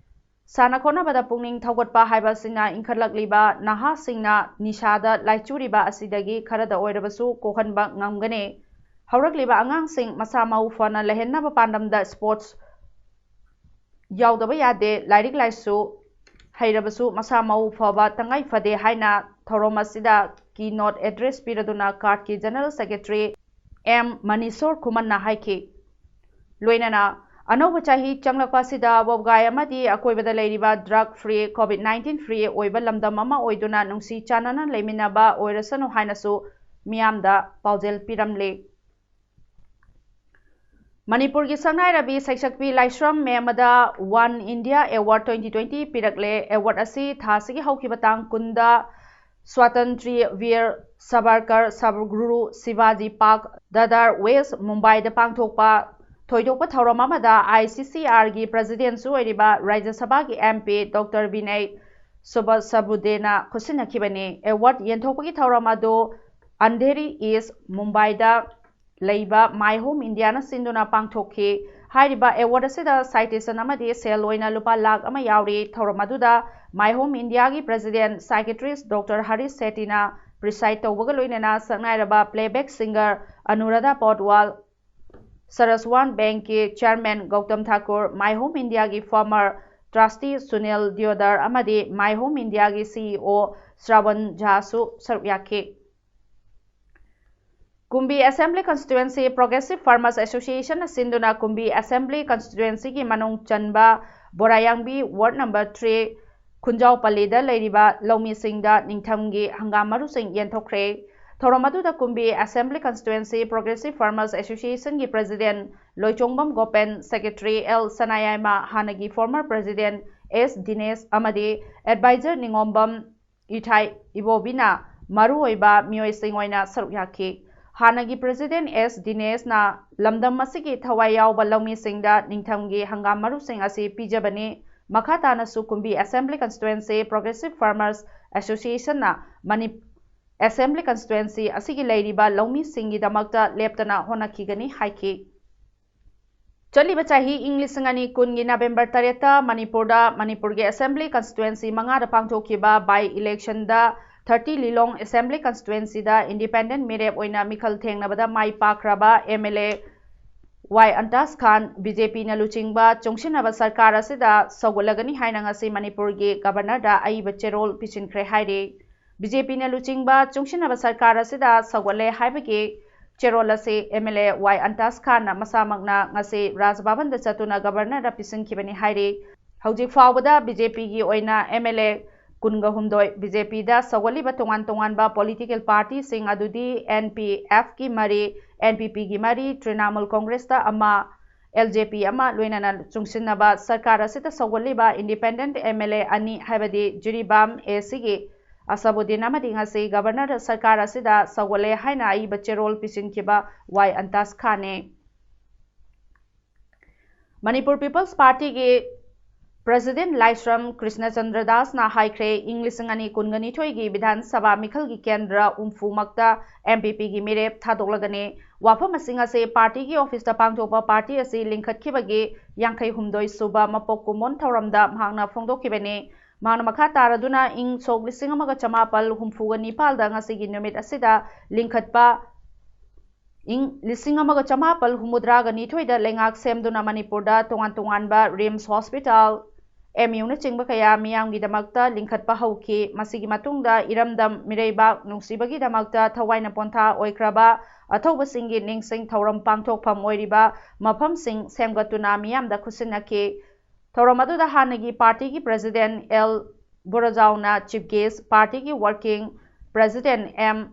ꯁꯥꯟꯅ ꯈꯣꯠꯅꯕꯗ ꯄꯨꯛꯅꯤꯡ ꯊꯧꯒꯠꯄ ꯍꯥꯏꯕꯁꯤꯅ ꯏꯟꯈꯠꯂꯛꯂꯤꯕ ꯅꯍꯥꯁꯤꯡꯅ ꯅꯤꯁꯥꯗ ꯂꯥꯏꯆꯨꯔꯤꯕ ꯑꯁꯤꯗꯒꯤ ꯈꯔꯗ ꯑꯣꯏꯔꯕꯁꯨ ꯀꯣꯛꯍꯟꯕ ꯉꯝꯒꯅꯤ꯫ ꯍꯧꯔꯛꯂꯤꯕ ꯑꯉꯥꯡꯁꯤꯡ ꯃꯁꯥ ꯃꯎ ꯐꯅ ꯂꯩꯍꯟꯅꯕ ꯄꯥꯟꯗꯝꯗ sports ꯌꯥꯎꯗꯕ ꯌꯥꯗꯦ꯫ ꯂꯥꯏꯔꯤꯛ ꯂꯥꯏꯁꯨ ꯍꯩꯔꯕꯁꯨ ꯃꯁꯥ ꯃꯎ ꯐꯕ ꯇꯉꯥꯏ ꯐꯗꯦ ꯍꯥꯏꯅ ꯊꯧꯔꯝ ꯑꯁꯤꯗ keynote address ꯄꯤꯔꯗꯨꯅ CARDꯀꯤ General Secretary ꯑꯦꯝ ꯃꯅꯤꯁꯣꯔ ꯈꯨꯃꯟꯅ ꯍꯥꯏꯈꯤ꯫ ꯂꯣꯏꯅꯅ ꯑꯅꯧꯕ ꯆꯍꯤ ꯆꯪꯂꯛꯄ ꯑꯁꯤꯗ ꯋꯥꯕꯒꯥꯏ ꯑꯃꯗꯤ ꯑꯀꯣꯏꯕꯗ ꯂꯩꯔꯤꯕ drug free, COVID nineteen free ꯑꯣꯏꯕ ꯂꯝꯗꯝ ꯑꯃ ꯑꯣꯏꯗꯨꯅ ꯅꯨꯡꯁꯤ ꯆꯥꯟꯅꯅ ꯂꯩꯃꯤꯟꯅꯕ ꯑꯣꯏꯔꯁꯅꯨ ꯍꯥꯏꯅꯁꯨ ꯃꯤꯌꯥꯝꯗ ꯄꯥꯎꯖꯦꯜ ꯄꯤꯔꯝꯂꯤ꯫ ꯃꯅꯤꯄꯨꯔꯒꯤ ꯁꯛꯅꯥꯏꯔꯕꯤ ꯁꯩꯁꯛꯄꯤ ꯂꯥꯏꯁ꯭ꯔꯝ ꯃꯦꯝꯃꯗ One India Award twenty twenty ꯄꯤꯔꯛꯂꯦ꯫ Award ꯑꯁꯤ ꯊꯥ ꯑꯁꯤꯒꯤ ꯍꯧꯈꯤꯕ ꯇꯥꯡ ꯀꯨꯟꯗ ꯁ꯭ꯋꯥꯇꯟꯇ꯭ꯔꯤꯌ ꯚꯤꯔ ꯁꯥꯚꯔꯀꯔ ꯁꯕꯒꯨꯔꯨ ꯁꯤꯕꯥꯖꯤ ꯄꯥꯔꯛ, ꯗꯥꯗꯔ ꯋꯦꯁ ꯃꯨꯝꯕꯥꯏꯗ ꯄꯥꯡꯊꯣꯛꯄ ꯊꯣꯏꯗꯣꯛꯄ ꯊꯧꯔꯝ ꯑꯃꯗ ICCRꯒꯤ Presidentꯁꯨ ꯑꯣꯏꯔꯤꯕ ꯔꯥꯖ꯭ꯌ ꯁꯚꯥꯒꯤ MP Doctor ꯕꯤꯅꯩ ꯁꯨꯕꯁꯕꯨꯗꯦꯅ ꯈꯨꯠꯁꯤꯟꯅꯈꯤꯕꯅꯤ꯫ Award ꯌꯦꯟꯊꯣꯛꯄꯒꯤ ꯊꯧꯔꯝ ꯑꯗꯨ ꯑꯟꯙꯦꯔꯤ ꯏꯁ ꯃꯨꯝꯕꯥꯏꯗ ꯂꯩꯕ My Home Indiaꯅ ꯁꯤꯟꯗꯨꯅ ꯄꯥꯡꯊꯣꯛꯈꯤ꯫ ꯍꯥꯏꯔꯤꯕ award ꯑꯁꯤꯗ citation ꯑꯃꯗꯤ ꯁꯦꯜ ꯑꯣꯏꯅ ꯂꯨꯄꯥ ꯂꯥꯈ ꯑꯃ ꯌꯥꯎꯔꯤ꯫ ꯊꯧꯔꯝ ꯑꯗꯨꯗ My Home Indiaꯒꯤ President Psychiatrist Doctor Harish Shettyꯅ preside ꯇꯧꯕꯒ ꯂꯣꯏꯅꯅ ꯁꯛꯅꯥꯏꯔꯕ playback singer Anuradha Paudwal, Saraswan Bankꯀꯤ Chairman Gautam Thakur, My Home Indiaꯒꯤ former trustee Sunil Deodar ꯑꯃꯗꯤ My Home Indiaꯒꯤ CEO Shravan Jhaꯁꯨ ꯁꯔꯨꯛ ꯌꯥꯈꯤ꯫ ꯀꯨꯝꯕꯤ Assembly Constituency Progressive Farmers Associationꯅ ꯁꯤꯟꯗꯨꯅ ꯀꯨꯝꯕꯤ Assembly Constituencyꯒꯤ ꯃꯅꯨꯡ ꯆꯟꯕ ꯕꯣꯔꯥꯌꯥꯡꯕꯤ Ward number three ꯈꯨꯟꯖꯥꯎꯄꯜꯂꯤꯗ ꯂꯩꯔꯤꯕ ꯂꯧꯃꯤꯁꯤꯡꯗ ꯅꯤꯡꯊꯝꯒꯤ ꯍꯪꯒꯥꯝ ꯃꯔꯨꯁꯤꯡ ꯌꯦꯟꯊꯣꯛꯈ꯭ꯔꯦ꯫ ꯊꯧꯔꯝ ꯑꯗꯨꯗ Kumbi Assembly Constituency Progressive Farmers Associationꯒꯤ President Loichongbam Gopen, Secretary L Sanayaima, ꯍꯥꯟꯅꯒꯤ former President ꯑꯦꯁ ꯗꯤꯅꯦꯁ ꯑꯃꯗꯤ Advisor ꯅꯤꯉꯣꯝꯕꯝ ꯏꯊꯥꯏ ꯏꯕꯣꯕꯤꯅ ꯃꯔꯨꯑꯣꯏꯕ ꯃꯤꯑꯣꯏꯁꯤꯡ ꯑꯣꯏꯅ ꯁꯔꯨꯛ ꯌꯥꯈꯤ꯫ ꯍꯥꯟꯅꯒꯤ President ꯑꯦꯁ ꯗꯤꯅꯦꯁꯅ ꯂꯝꯗꯝ ꯑꯁꯤꯒꯤ ꯊꯋꯥꯏ ꯌꯥꯎꯕ ꯂꯧꯃꯤꯁꯤꯡꯗ ꯅꯤꯡꯊꯝꯒꯤ ꯍꯪꯒꯥꯝ ꯃꯔꯨꯁꯤꯡ ꯑꯁꯤ ꯄꯤꯖꯕꯅꯤ꯫ ꯃꯈꯥ ꯇꯥꯅꯁꯨ Kumbi Assembly Constituency Progressive Farmers Associationꯅ ꯃꯅꯤ-, Assembly Constituency ꯑꯁꯤꯒꯤ ꯂꯩꯔꯤꯕ ꯂꯧꯃꯤꯁꯤꯡꯒꯤꯗꯃꯛꯇ ꯂꯦꯞꯇꯅ ꯍꯣꯠꯅꯈꯤꯒꯅꯤ ꯍꯥꯏꯈꯤ꯫ ꯆꯠꯂꯤꯕ ꯆꯍꯤ ꯏꯪ ꯂꯤꯁꯤꯡ ꯑꯅꯤ ꯀꯨꯟꯒꯤ ꯅꯕꯦꯝꯕꯔ ꯇꯔꯦꯠꯇ ꯃꯅꯤꯄꯨꯔꯗ, ꯃꯅꯤꯄꯨꯔꯒꯤ ꯑꯦꯁꯦꯝꯕ꯭ꯂꯤ ꯀꯟꯁꯇꯤꯇ꯭ꯋꯦꯟꯁꯤ ꯃꯉꯥꯗ ꯄꯥꯡꯊꯣꯛꯈꯤꯕ by election ꯗ thirty ꯂꯤꯂꯣꯡ ꯑꯦꯁꯦꯝꯕ꯭ꯂꯤ ꯀꯟꯁꯇꯤꯇ꯭ꯋꯦꯟꯁꯤꯗ ꯏꯟꯗꯤꯄꯦꯟꯗꯦꯟꯠ ꯃꯤꯔꯦꯞ ꯑꯣꯏꯅ ꯃꯤꯈꯜ ꯊꯦꯡꯅꯕꯗ ꯃꯥꯏ ꯄꯥꯛꯈ꯭ꯔꯕ M L A Y Antas Khan, B J ꯄꯤꯅ ꯂꯨꯆꯤꯡꯕ ꯆꯨꯡꯁꯤꯟꯅꯕ ꯁꯔꯀꯥꯔ ꯑꯁꯤꯗ ꯁꯧꯒꯠꯂꯒꯅꯤ ꯍꯥꯏꯅ ꯉꯁꯤ ꯃꯅꯤꯄꯨꯔꯒꯤ ꯒꯕꯔꯅꯔꯗ ꯑꯏꯕ ꯆꯦꯔꯣꯜ ꯄꯤꯁꯤꯟꯈ꯭ꯔꯦ ꯍꯥꯏꯔꯤ꯫ ꯕꯤ ꯖꯦ ꯄꯤꯅ ꯂꯨꯆꯤꯡꯕ ꯆꯨꯡꯁꯤꯟꯅꯕ ꯁꯔꯀꯥꯔ ꯑꯁꯤꯗ ꯁꯧꯒꯠꯂꯦ ꯍꯥꯏꯕꯒꯤ ꯆꯦꯔꯣꯜ ꯑꯁꯤ ꯑꯦꯝ ꯑꯦꯜ ꯑꯦ ꯋꯥꯏ ꯑꯟꯇꯥꯁ ꯈꯥꯟꯅ ꯃꯁꯥꯃꯛꯅ ꯉꯁꯤ ꯔꯥꯖ ꯚꯕꯟꯗ ꯆꯠꯇꯨꯅ ꯒꯕꯔꯅꯔꯗ ꯄꯤꯁꯤꯟꯈꯤꯕꯅꯤ ꯍꯥꯏꯔꯤ꯫ ꯍꯧꯖꯤꯛ ꯐꯥꯎꯕꯗ ꯕꯤ ꯖꯦ ꯄꯤꯒꯤ ꯑꯣꯏꯅ ꯑꯦꯝ ꯑꯦꯜ ꯑꯦ ꯀꯨꯟꯒ ꯍꯨꯝꯗꯣꯏ, ꯕꯤ ꯖꯦ ꯄꯤꯗ ꯁꯧꯒꯠꯂꯤꯕ ꯇꯣꯉꯥꯟ ꯇꯣꯉꯥꯟꯕ ꯄꯣꯂꯤꯇꯤꯀꯦꯜ ꯄꯥꯔꯇꯤꯁꯤꯡ ꯑꯗꯨꯗꯤ ꯑꯦꯟ ꯄꯤ ꯑꯦꯐꯀꯤ ꯃꯔꯤ, ꯑꯦꯟ ꯄꯤ ꯄꯤꯒꯤ ꯃꯔꯤ, ꯇ꯭ꯔꯤꯅꯥꯃꯨꯜ ꯀꯣꯡꯒ꯭ꯔꯦꯁꯇ ꯑꯃ, ꯑꯦꯜ ꯖꯦ ꯄꯤ ꯑꯃ, ꯂꯣꯏꯅꯅ ꯆꯨꯡꯁꯤꯟꯅꯕ ꯁꯔꯀꯥꯔ ꯑꯁꯤꯗ ꯁꯧꯒꯠꯂꯤꯕ ꯏꯟꯗꯤꯄꯦꯟꯗꯦꯟꯠ ꯑꯦꯝ ꯑꯦꯜ ꯑꯦ ꯑꯅꯤ, ꯍꯥꯏꯕꯗꯤ ꯖꯤꯔꯤꯕꯥꯝ ꯑꯦ ꯁꯤꯒꯤ ꯑꯁꯕꯨꯗꯤꯟ ꯑꯃꯗꯤ ꯉꯁꯤ ꯒꯕꯔꯅꯔ ꯁꯔꯀꯥꯔ ꯑꯁꯤꯗ ꯁꯧꯒꯠꯂꯦ ꯍꯥꯏꯅ ꯑꯏꯕ ꯆꯦꯔꯣꯜ ꯄꯤꯁꯤꯟꯈꯤꯕ ꯋꯥꯏ ꯑꯟꯇꯥꯁ ꯈꯥꯟꯅꯦ꯫ ꯃꯅꯤꯄꯨꯔ ꯄꯤꯄꯜꯁ ꯄꯥꯔꯇꯤꯒꯤ ꯄ꯭ꯔꯦꯁꯤꯗꯦꯟꯠ ꯂꯥꯏꯁ꯭ꯔꯝ ꯀ꯭ꯔꯤꯁꯅꯆꯟꯗ꯭ꯔ ꯗꯥꯁꯅ ꯍꯥꯏꯈ꯭ꯔꯦ, ꯏꯪ ꯂꯤꯁꯤꯡ ꯑꯅꯤ ꯀꯨꯟꯒ ꯅꯤꯊꯣꯏꯒꯤ ꯕꯤꯙꯥꯟ ꯁꯚꯥ ꯃꯤꯈꯜꯒꯤ ꯀꯦꯟꯗ꯭ꯔ ꯍꯨꯝꯐꯨꯃꯛꯇ ꯑꯦꯝ ꯄꯤ ꯄꯤꯒꯤ ꯃꯤꯔꯦꯞ ꯊꯥꯗꯣꯛꯂꯒꯅꯤ꯫ ꯋꯥꯐꯝ ꯑꯁꯤ ꯉꯁꯤ ꯄꯥꯔꯇꯤꯒꯤ ꯑꯣꯐꯤꯁꯇ ꯄꯥꯡꯊꯣꯛꯄ ꯄꯥꯔꯇꯤ ꯑꯁꯤ ꯂꯤꯡꯈꯠꯈꯤꯕꯒꯤ ꯌꯥꯡꯈꯩ ꯍꯨꯝꯗꯣꯏ ꯁꯨꯕ ꯃꯄꯣꯛ ꯀꯨꯝꯑꯣꯟ ꯊꯧꯔꯝꯗ ꯃꯍꯥꯛꯅ ꯐꯣꯡꯗꯣꯛꯈꯤꯕꯅꯤ꯫ ꯃꯍꯥꯛꯅ ꯃꯈꯥ ꯇꯥꯔꯗꯨꯅ ꯏꯪ ꯁꯣꯛ ꯂꯤꯁꯤꯡ ꯑꯃꯒ ꯆꯃꯥꯄꯜ ꯍꯨꯝꯐꯨꯒ ꯅꯤꯄꯥꯜꯗ ꯉꯁꯤꯒꯤ ꯅꯨꯃꯤꯠ ꯑꯁꯤꯗ ꯂꯤꯡꯈꯠꯄ ꯏꯪ ꯂꯤꯁꯤꯡ ꯑꯃꯒ ꯆꯃꯥꯄꯜ ꯍꯨꯝꯐꯨꯇꯔꯥꯒ ꯅꯤꯊꯣꯏꯗ ꯂꯩꯉꯥꯛ ꯁꯦꯝꯗꯨꯅ ꯃꯅꯤꯄꯨꯔꯗ ꯇꯣꯉꯥꯟ ꯇꯣꯉꯥꯟꯕ ꯔꯤꯝꯁ ꯍꯣꯁꯄꯤꯇꯥꯜ, ꯑꯦꯝ ꯌꯨꯅꯆꯤꯡꯕ ꯀꯌꯥ ꯃꯤꯌꯥꯝꯒꯤꯗꯃꯛꯇ ꯂꯤꯡꯈꯠꯄ ꯍꯧꯈꯤ꯫ ꯃꯁꯤꯒꯤ ꯃꯇꯨꯡꯗ ꯏꯔꯝꯗꯝ ꯃꯤꯔꯩꯕꯥꯛ ꯅꯨꯡꯁꯤꯕꯒꯤꯗꯃꯛꯇ ꯊꯋꯥꯏꯅ ꯄꯣꯟꯊꯥ ꯑꯣꯏꯈ꯭ꯔꯕ ꯑꯊꯧꯕꯁꯤꯡꯒꯤ ꯅꯤꯡꯁꯤꯡ ꯊꯧꯔꯝ ꯄꯥꯡꯊꯣꯛꯐꯝ ꯑꯣꯏꯔꯤꯕ ꯃꯐꯝꯁꯤꯡ ꯁꯦꯝꯒꯠꯇꯨꯅ ꯃꯤꯌꯥꯝꯗ ꯈꯨꯠꯁꯤꯟꯅꯈꯤ꯫ ꯊꯧꯔꯝ ꯑꯗꯨꯗ ꯍꯥꯟꯅꯒꯤ ꯄꯥꯔꯇꯤꯒꯤ ꯄ꯭ꯔꯦꯁꯤꯗꯦꯟꯠ ꯑꯦꯜ ꯕꯣꯔꯥꯖꯥꯎꯅ ꯆꯤꯐ ꯒꯦꯁ꯭ꯠ, ꯄꯥꯔꯇꯤꯒꯤ ꯋꯥꯔꯀꯤꯡ ꯄ꯭ꯔꯦꯁꯤꯗꯦꯟꯠ ꯑꯦꯝ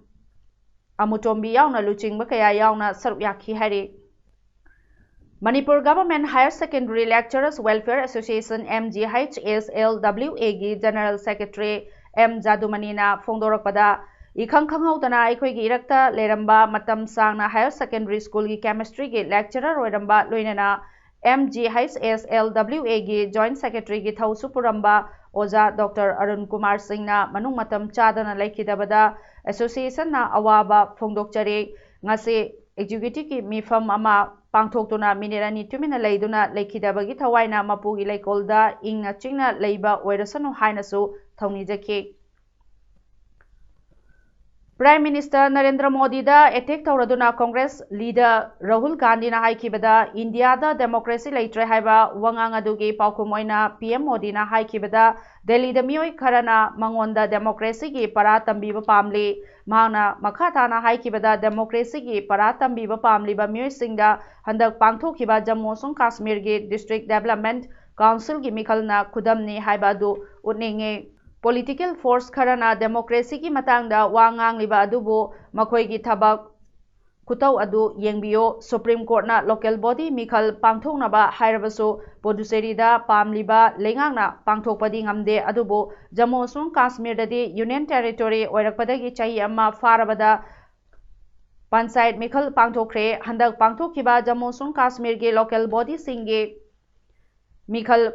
ꯑꯃꯨꯇꯣꯝꯕꯤ ꯌꯥꯎꯅ ꯂꯨꯆꯤꯡꯕ ꯀꯌꯥ ꯌꯥꯎꯅ ꯁꯔꯨꯛ ꯌꯥꯈꯤ ꯍꯥꯏꯔꯤ꯫ Manipur government higher secondary lecturers welfare association, M G H S L W ꯑꯦꯒꯤ ꯖꯦꯅꯔꯦꯜ ꯁꯦꯀ꯭ꯔꯦꯇꯔꯤ ꯑꯦꯝ ꯖꯥꯗꯨꯃꯅꯤꯅ ꯐꯣꯡꯗꯣꯔꯛꯄꯗ, ꯏꯈꯪ ꯈꯪꯍꯧꯗꯅ ꯑꯩꯈꯣꯏꯒꯤ ꯏꯔꯛꯇ ꯂꯩꯔꯝꯕ ꯃꯇꯝ ꯁꯥꯡꯅ ꯍꯥꯌꯔ ꯁꯦꯀꯦꯟꯗꯔꯤ ꯁ꯭ꯀꯨꯜꯒꯤ ꯀꯦꯃꯤꯁꯇ꯭ꯔꯤꯒꯤ ꯂꯦꯛꯆꯔꯔ ꯑꯣꯏꯔꯝꯕ, ꯂꯣꯏꯅꯅ M G H S L W ꯑꯦꯒꯤ ꯖꯣꯏꯟꯠ ꯁꯦꯀ꯭ꯔꯦꯇꯔꯤꯒꯤ ꯊꯧꯁꯨ ꯄꯨꯔꯝꯕ ꯑꯣꯖꯥ ꯗꯣꯛꯇꯔ ꯑꯔꯨꯟ ꯀꯨꯃꯥꯔ ꯁꯤꯡꯅ ꯃꯅꯨꯡ ꯃꯇꯝ ꯆꯥꯗꯅ ꯂꯩꯈꯤꯗꯕꯗ ꯑꯦꯁꯣꯁꯤꯌꯦꯁꯟꯅ ꯑꯋꯥꯕ ꯐꯣꯡꯗꯣꯛꯆꯔꯤ꯫ ꯉꯁꯤ ꯑꯦꯛꯖꯤꯀ꯭ꯌꯨꯇꯤꯚꯀꯤ ꯃꯤꯐꯝ ꯑꯃ ꯄꯥꯡꯊꯣꯛꯇꯨꯅ ꯃꯤꯅꯤꯠ ꯑꯅꯤ ꯇꯨꯃꯤꯟꯅ ꯂꯩꯗꯨꯅ ꯂꯩꯈꯤꯗꯕꯒꯤ ꯊꯋꯥꯏꯅ ꯃꯄꯨꯒꯤ ꯂꯩꯀꯣꯜꯗ ꯏꯪꯅ ꯆꯤꯛꯅ ꯂꯩꯕ ꯑꯣꯏꯔꯁꯅꯨ ꯍꯥꯏꯅꯁꯨ ꯊꯧꯅꯤꯖꯈꯤ꯫ Prime Minister Narendra ꯃꯣꯗꯤꯗ attack ꯇꯧꯔꯗꯨꯅ Congress leader Rahul ꯒꯥꯟꯙꯤꯅ ꯍꯥꯏꯈꯤꯕꯗ ꯏꯟꯗꯤꯌꯥꯗ democracy ꯂꯩꯇ꯭ꯔꯦ ꯍꯥꯏꯕ ꯋꯥꯉꯥꯡ ꯑꯗꯨꯒꯤ ꯄꯥꯎꯈꯨꯝ ꯑꯣꯏꯅ P M ꯃꯣꯗꯤꯅ ꯍꯥꯏꯈꯤꯕꯗ ꯗꯦꯜꯂꯤꯗ ꯃꯤꯑꯣꯏ ꯈꯔꯅ ꯃꯉꯣꯟꯗ democracyꯒꯤ ꯄꯔꯥ ꯇꯝꯕꯤꯕ ꯄꯥꯝꯂꯤ꯫ ꯃꯍꯥꯛꯅ ꯃꯈꯥ ꯇꯥꯅ ꯍꯥꯏꯈꯤꯕꯗ democracyꯒꯤ ꯄꯔꯥ ꯇꯝꯕꯤꯕ ꯄꯥꯝꯂꯤꯕ ꯃꯤꯑꯣꯏꯁꯤꯡꯗ ꯍꯟꯗꯛ ꯄꯥꯡꯊꯣꯛꯈꯤꯕ ꯖꯝꯃꯨ ꯑꯃꯁꯨꯡ ꯀꯥꯁꯃꯤꯔꯒꯤ District Development Councilꯒꯤ ꯃꯤꯈꯜꯅ ꯈꯨꯗꯝꯅꯤ ꯍꯥꯏꯕ ꯑꯗꯨ ꯎꯠꯅꯤꯡꯉꯤ꯫ Political force ꯈꯔꯅ democracyꯒꯤ ꯃꯇꯥꯡꯗ ꯋꯥ ꯉꯥꯡꯂꯤꯕ ꯑꯗꯨꯕꯨ ꯃꯈꯣꯏꯒꯤ ꯊꯕꯛ ꯈꯨꯇꯧ ꯑꯗꯨ ꯌꯦꯡꯕꯤꯌꯨ꯫ Supreme Courtꯅ local body ꯃꯤꯈꯜ ꯄꯥꯡꯊꯣꯛꯅꯕ ꯍꯥꯏꯔꯕꯁꯨ ꯄꯨꯗꯨꯆꯦꯔꯤꯗ ꯄꯥꯝꯂꯤꯕ ꯂꯩꯉꯥꯛꯅ ꯄꯥꯡꯊꯣꯛꯄꯗꯤ ꯉꯝꯗꯦ꯫ ꯑꯗꯨꯕꯨ ꯖꯝꯃꯨ ꯑꯃꯁꯨꯡ ꯀꯥꯁꯃꯤꯔꯗꯗꯤ Union Territory ꯑꯣꯏꯔꯛꯄꯗꯒꯤ ꯆꯍꯤ ꯑꯃ ꯐꯥꯔꯕꯗ ꯄꯟꯆꯥꯌꯠ ꯃꯤꯈꯜ ꯄꯥꯡꯊꯣꯛꯈ꯭ꯔꯦ꯫ ꯍꯟꯗꯛ ꯄꯥꯡꯊꯣꯛꯈꯤꯕ ꯖꯝꯃꯨ ꯑꯃꯁꯨꯡ ꯀꯥꯁꯃꯤꯔꯒꯤ local bodyꯁꯤꯡꯒꯤ ꯃꯤꯈꯜ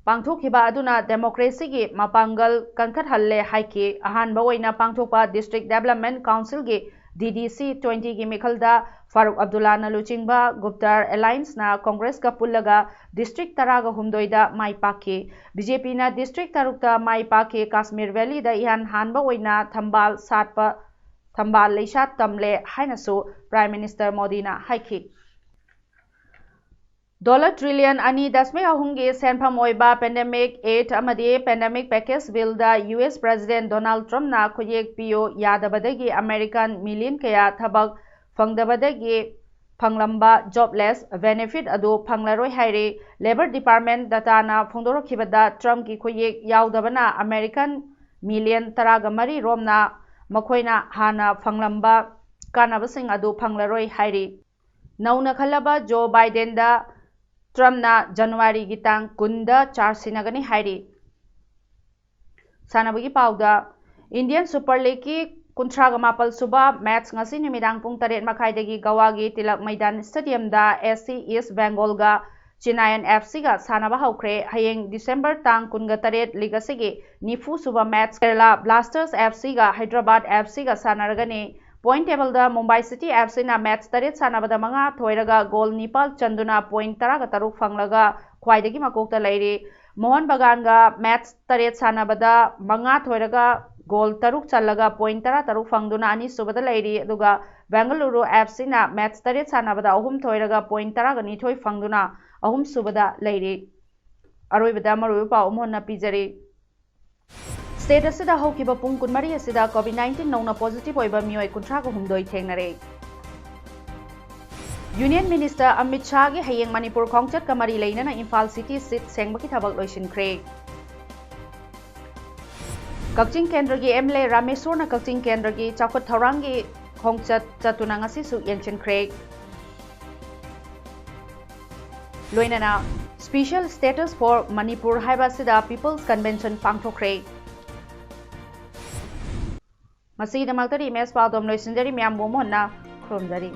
ꯄꯥꯡꯊꯣꯛꯈꯤꯕ ꯑꯗꯨꯅ democracyꯒꯤ ꯃꯄꯥꯡꯒꯜ ꯀꯟꯈꯠꯍꯜꯂꯦ ꯍꯥꯏꯈꯤ꯫ ꯑꯍꯥꯟꯕ ꯑꯣꯏꯅ ꯄꯥꯡꯊꯣꯛꯄ District Development Councilꯒꯤ D D C twentyꯒꯤ ꯃꯤꯈꯜꯗ Farooq ꯑꯕꯗꯨꯜꯂꯥꯅ ꯂꯨꯆꯤꯡꯕ ꯒꯨꯞꯇꯔ Allianceꯅ Congressꯀ ꯄꯨꯜꯂꯒ district ꯇꯔꯥꯒ ꯍꯨꯝꯗꯣꯏꯗ ꯃꯥꯏ ꯄꯥꯛꯈꯤ꯫ BJPꯅ district ꯇꯔꯨꯛꯇ ꯃꯥꯏ ꯄꯥꯛꯈꯤ꯫ Kashmir Valleyꯗ ꯏꯍꯥꯟ ꯍꯥꯟꯕ ꯑꯣꯏꯅ ꯊꯝꯕꯥꯜ ꯁꯥꯠꯄ, ꯊꯝꯕꯥꯜ ꯂꯩꯁꯥꯠ ꯇꯝꯂꯦ ꯍꯥꯏꯅꯁꯨ Prime Minister ꯃꯣꯗꯤꯅ ꯍꯥꯏꯈꯤ꯫ Dollar trillion ꯑꯅꯤ ꯗꯁꯃꯤꯛ ꯑꯍꯨꯝꯒꯤ ꯁꯦꯟꯐꯝ ꯑꯣꯏꯕ Pandemic Aid ꯑꯃꯗꯤ Pandemic Package Billꯗ U S President Donald Trumpꯅ ꯈꯨꯠꯌꯦꯛ ꯄꯤꯌꯨ ꯌꯥꯗꯕꯗꯒꯤ American million ꯀꯌꯥ ꯊꯕꯛ ꯐꯪꯗꯕꯗꯒꯤ ꯐꯪꯂꯝꯕ jobless benefit ꯑꯗꯨ ꯐꯪꯂꯔꯣꯏ ꯍꯥꯏꯔꯤ꯫ Labor Department dataꯅ ꯐꯣꯡꯗꯣꯔꯛꯈꯤꯕꯗ Trumpꯀꯤ ꯈꯨꯠꯌꯦꯛ ꯌꯥꯎꯗꯕꯅ American million ꯇꯔꯥꯒ ꯃꯔꯤ ꯔꯣꯝꯅ ꯃꯈꯣꯏꯅ ꯍꯥꯟꯅ ꯐꯪꯂꯝꯕ ꯀꯥꯟꯅꯕꯁꯤꯡ ꯑꯗꯨ ꯐꯪꯂꯔꯣꯏ ꯍꯥꯏꯔꯤ꯫ ꯅꯧꯅ ꯈꯜꯂꯕ Joe Bidenꯗ Trumpꯅ Januaryꯒꯤ ꯇꯥꯡ ꯀꯨꯟꯗ charge ꯁꯤꯟꯅꯒꯅꯤ ꯍꯥꯏꯔꯤ꯫ ꯁꯥꯟꯅꯕꯒꯤ ꯄꯥꯎꯗ, Indian Super Leagueꯀꯤ ꯀꯨꯟꯊ꯭ꯔꯥꯒ ꯃꯥꯄꯜ ꯁꯨꯕ match ꯉꯁꯤ ꯅꯨꯃꯤꯗꯥꯡ ꯄꯨꯡ ꯇꯔꯦꯠ ꯃꯈꯥꯏꯗꯒꯤ ꯒꯋꯥꯒꯤ tilak ꯃꯩꯗꯥꯟ stadiumꯗ S C East Bengalꯒ Chennaiyin F Cꯒ ꯁꯥꯟꯅꯕ ꯍꯧꯈ꯭ꯔꯦ꯫ ꯍꯌꯦꯡ December ꯇꯥꯡ ꯀꯨꯟꯒ ꯇꯔꯦꯠ league ꯑꯁꯤꯒꯤ ꯅꯤꯐꯨ ꯁꯨꯕ match Kerala Blasters F Cꯒ Hyderabad F Cꯒ ꯁꯥꯟꯅꯔꯒꯅꯤ꯫ Point table ꯗ ꯃꯨꯝꯕꯥꯏ ꯁꯤꯇꯤ ꯑꯦꯐ ꯁꯤꯅ ꯃꯦꯠꯆ ꯇꯔꯦꯠ ꯁꯥꯟꯅꯕꯗ ꯃꯉꯥ ꯊꯣꯏꯔꯒ ꯒꯣꯜ ꯅꯤꯄꯥꯜ ꯆꯟꯗꯨꯅ ꯄꯣꯏꯟꯠ ꯇꯔꯥꯒ ꯇꯔꯨꯛ ꯐꯪꯂꯒ ꯈ꯭ꯋꯥꯏꯗꯒꯤ ꯃꯀꯣꯛꯇ ꯂꯩꯔꯤ꯫ ꯃꯣꯍꯟ ꯕꯒꯥꯟꯒ ꯃꯦꯠꯆ ꯇꯔꯦꯠ ꯁꯥꯟꯅꯕꯗ ꯃꯉꯥ ꯊꯣꯏꯔꯒ ꯒꯣꯜ ꯇꯔꯨꯛ ꯆꯜꯂꯒ ꯄꯣꯏꯟꯠ ꯇꯔꯥ ꯇꯔꯨꯛ ꯐꯪꯗꯨꯅ ꯑꯅꯤꯁꯨꯕꯗ ꯂꯩꯔꯤ꯫ ꯑꯗꯨꯒ ꯕꯦꯡꯒꯂꯨꯔꯨ ꯑꯦꯐ ꯁꯤꯅ ꯃꯦꯠꯆ ꯇꯔꯦꯠ ꯁꯥꯟꯅꯕꯗ ꯑꯍꯨꯝ ꯊꯣꯏꯔꯒ ꯄꯣꯏꯟꯠ ꯇꯔꯥꯒ ꯅꯤꯊꯣꯏ ꯐꯪꯗꯨꯅ ꯑꯍꯨꯝꯁꯨꯕꯗ ꯂꯩꯔꯤ꯫ ꯑꯔꯣꯏꯕꯗ ꯃꯔꯨꯑꯣꯏꯕ ꯄꯥꯎ ꯑꯃꯨꯛ ꯍꯟꯅ ꯄꯤꯖꯔꯤ꯫ ꯁ꯭ꯇꯦꯠ ꯑꯁꯤꯗ ꯍꯧꯈꯤꯕ ꯄꯨꯡ ꯀꯨꯟꯃꯔꯤ ꯑꯁꯤꯗ ꯀꯣꯚꯤꯗ ꯅꯥꯏꯟꯇꯤꯟ ꯅꯧꯅ ꯄꯣꯖꯤꯇꯤꯚ ꯑꯣꯏꯕ ꯃꯤꯑꯣꯏ ꯀꯨꯟꯊ꯭ꯔꯥꯒ ꯍꯨꯝꯗꯣꯏ ꯊꯦꯡꯅꯔꯦ꯫ ꯌꯨꯅꯤꯌꯟ ꯃꯤꯅꯤꯁꯇꯔ ꯑꯃꯤꯠ ꯁꯥꯍꯒꯤ ꯍꯌꯦꯡ ꯃꯅꯤꯄꯨꯔ ꯈꯣꯡꯆꯠꯀ ꯃꯔꯤ ꯂꯩꯅꯅ ꯏꯝꯐꯥꯜ ꯁꯤꯇꯤ ꯁꯤꯠ ꯁꯦꯡꯕꯒꯤ ꯊꯕꯛ ꯂꯣꯏꯁꯤꯟꯈ꯭ꯔꯦ꯫ ꯀꯛꯆꯤꯡ ꯀꯦꯟꯗ꯭ꯔꯒꯤ ꯑꯦꯝ ꯑꯦꯜ ꯑꯦ ꯔꯥꯃꯦꯁꯣꯔꯅ ꯀꯛꯆꯤꯡ ꯀꯦꯟꯗ꯭ꯔꯒꯤ ꯆꯥꯎꯈꯠ ꯊꯧꯔꯥꯡꯒꯤ ꯈꯣꯡꯆꯠ ꯆꯠꯇꯨꯅ ꯉꯁꯤꯁꯨ ꯌꯦꯡꯁꯤꯟꯈ꯭ꯔꯦ꯫ ꯂꯣꯏꯅꯅ Special Status for Manipur ꯍꯥꯏꯕ ꯑꯁꯤꯗ People's Convention ꯄꯥꯡꯊꯣꯛꯈ꯭ꯔꯦ꯫ ꯃꯁꯤꯒꯤꯗꯃꯛꯇꯗꯤ ꯏꯃꯦꯖ ꯄꯥꯎꯗꯝ ꯂꯣꯏꯁꯤꯟꯖꯔꯤ꯫ ꯃꯌꯥꯝꯕꯨ ꯑꯃꯨꯛ ꯍꯟꯅ ꯈꯨꯔꯨꯝꯖꯔꯤ꯫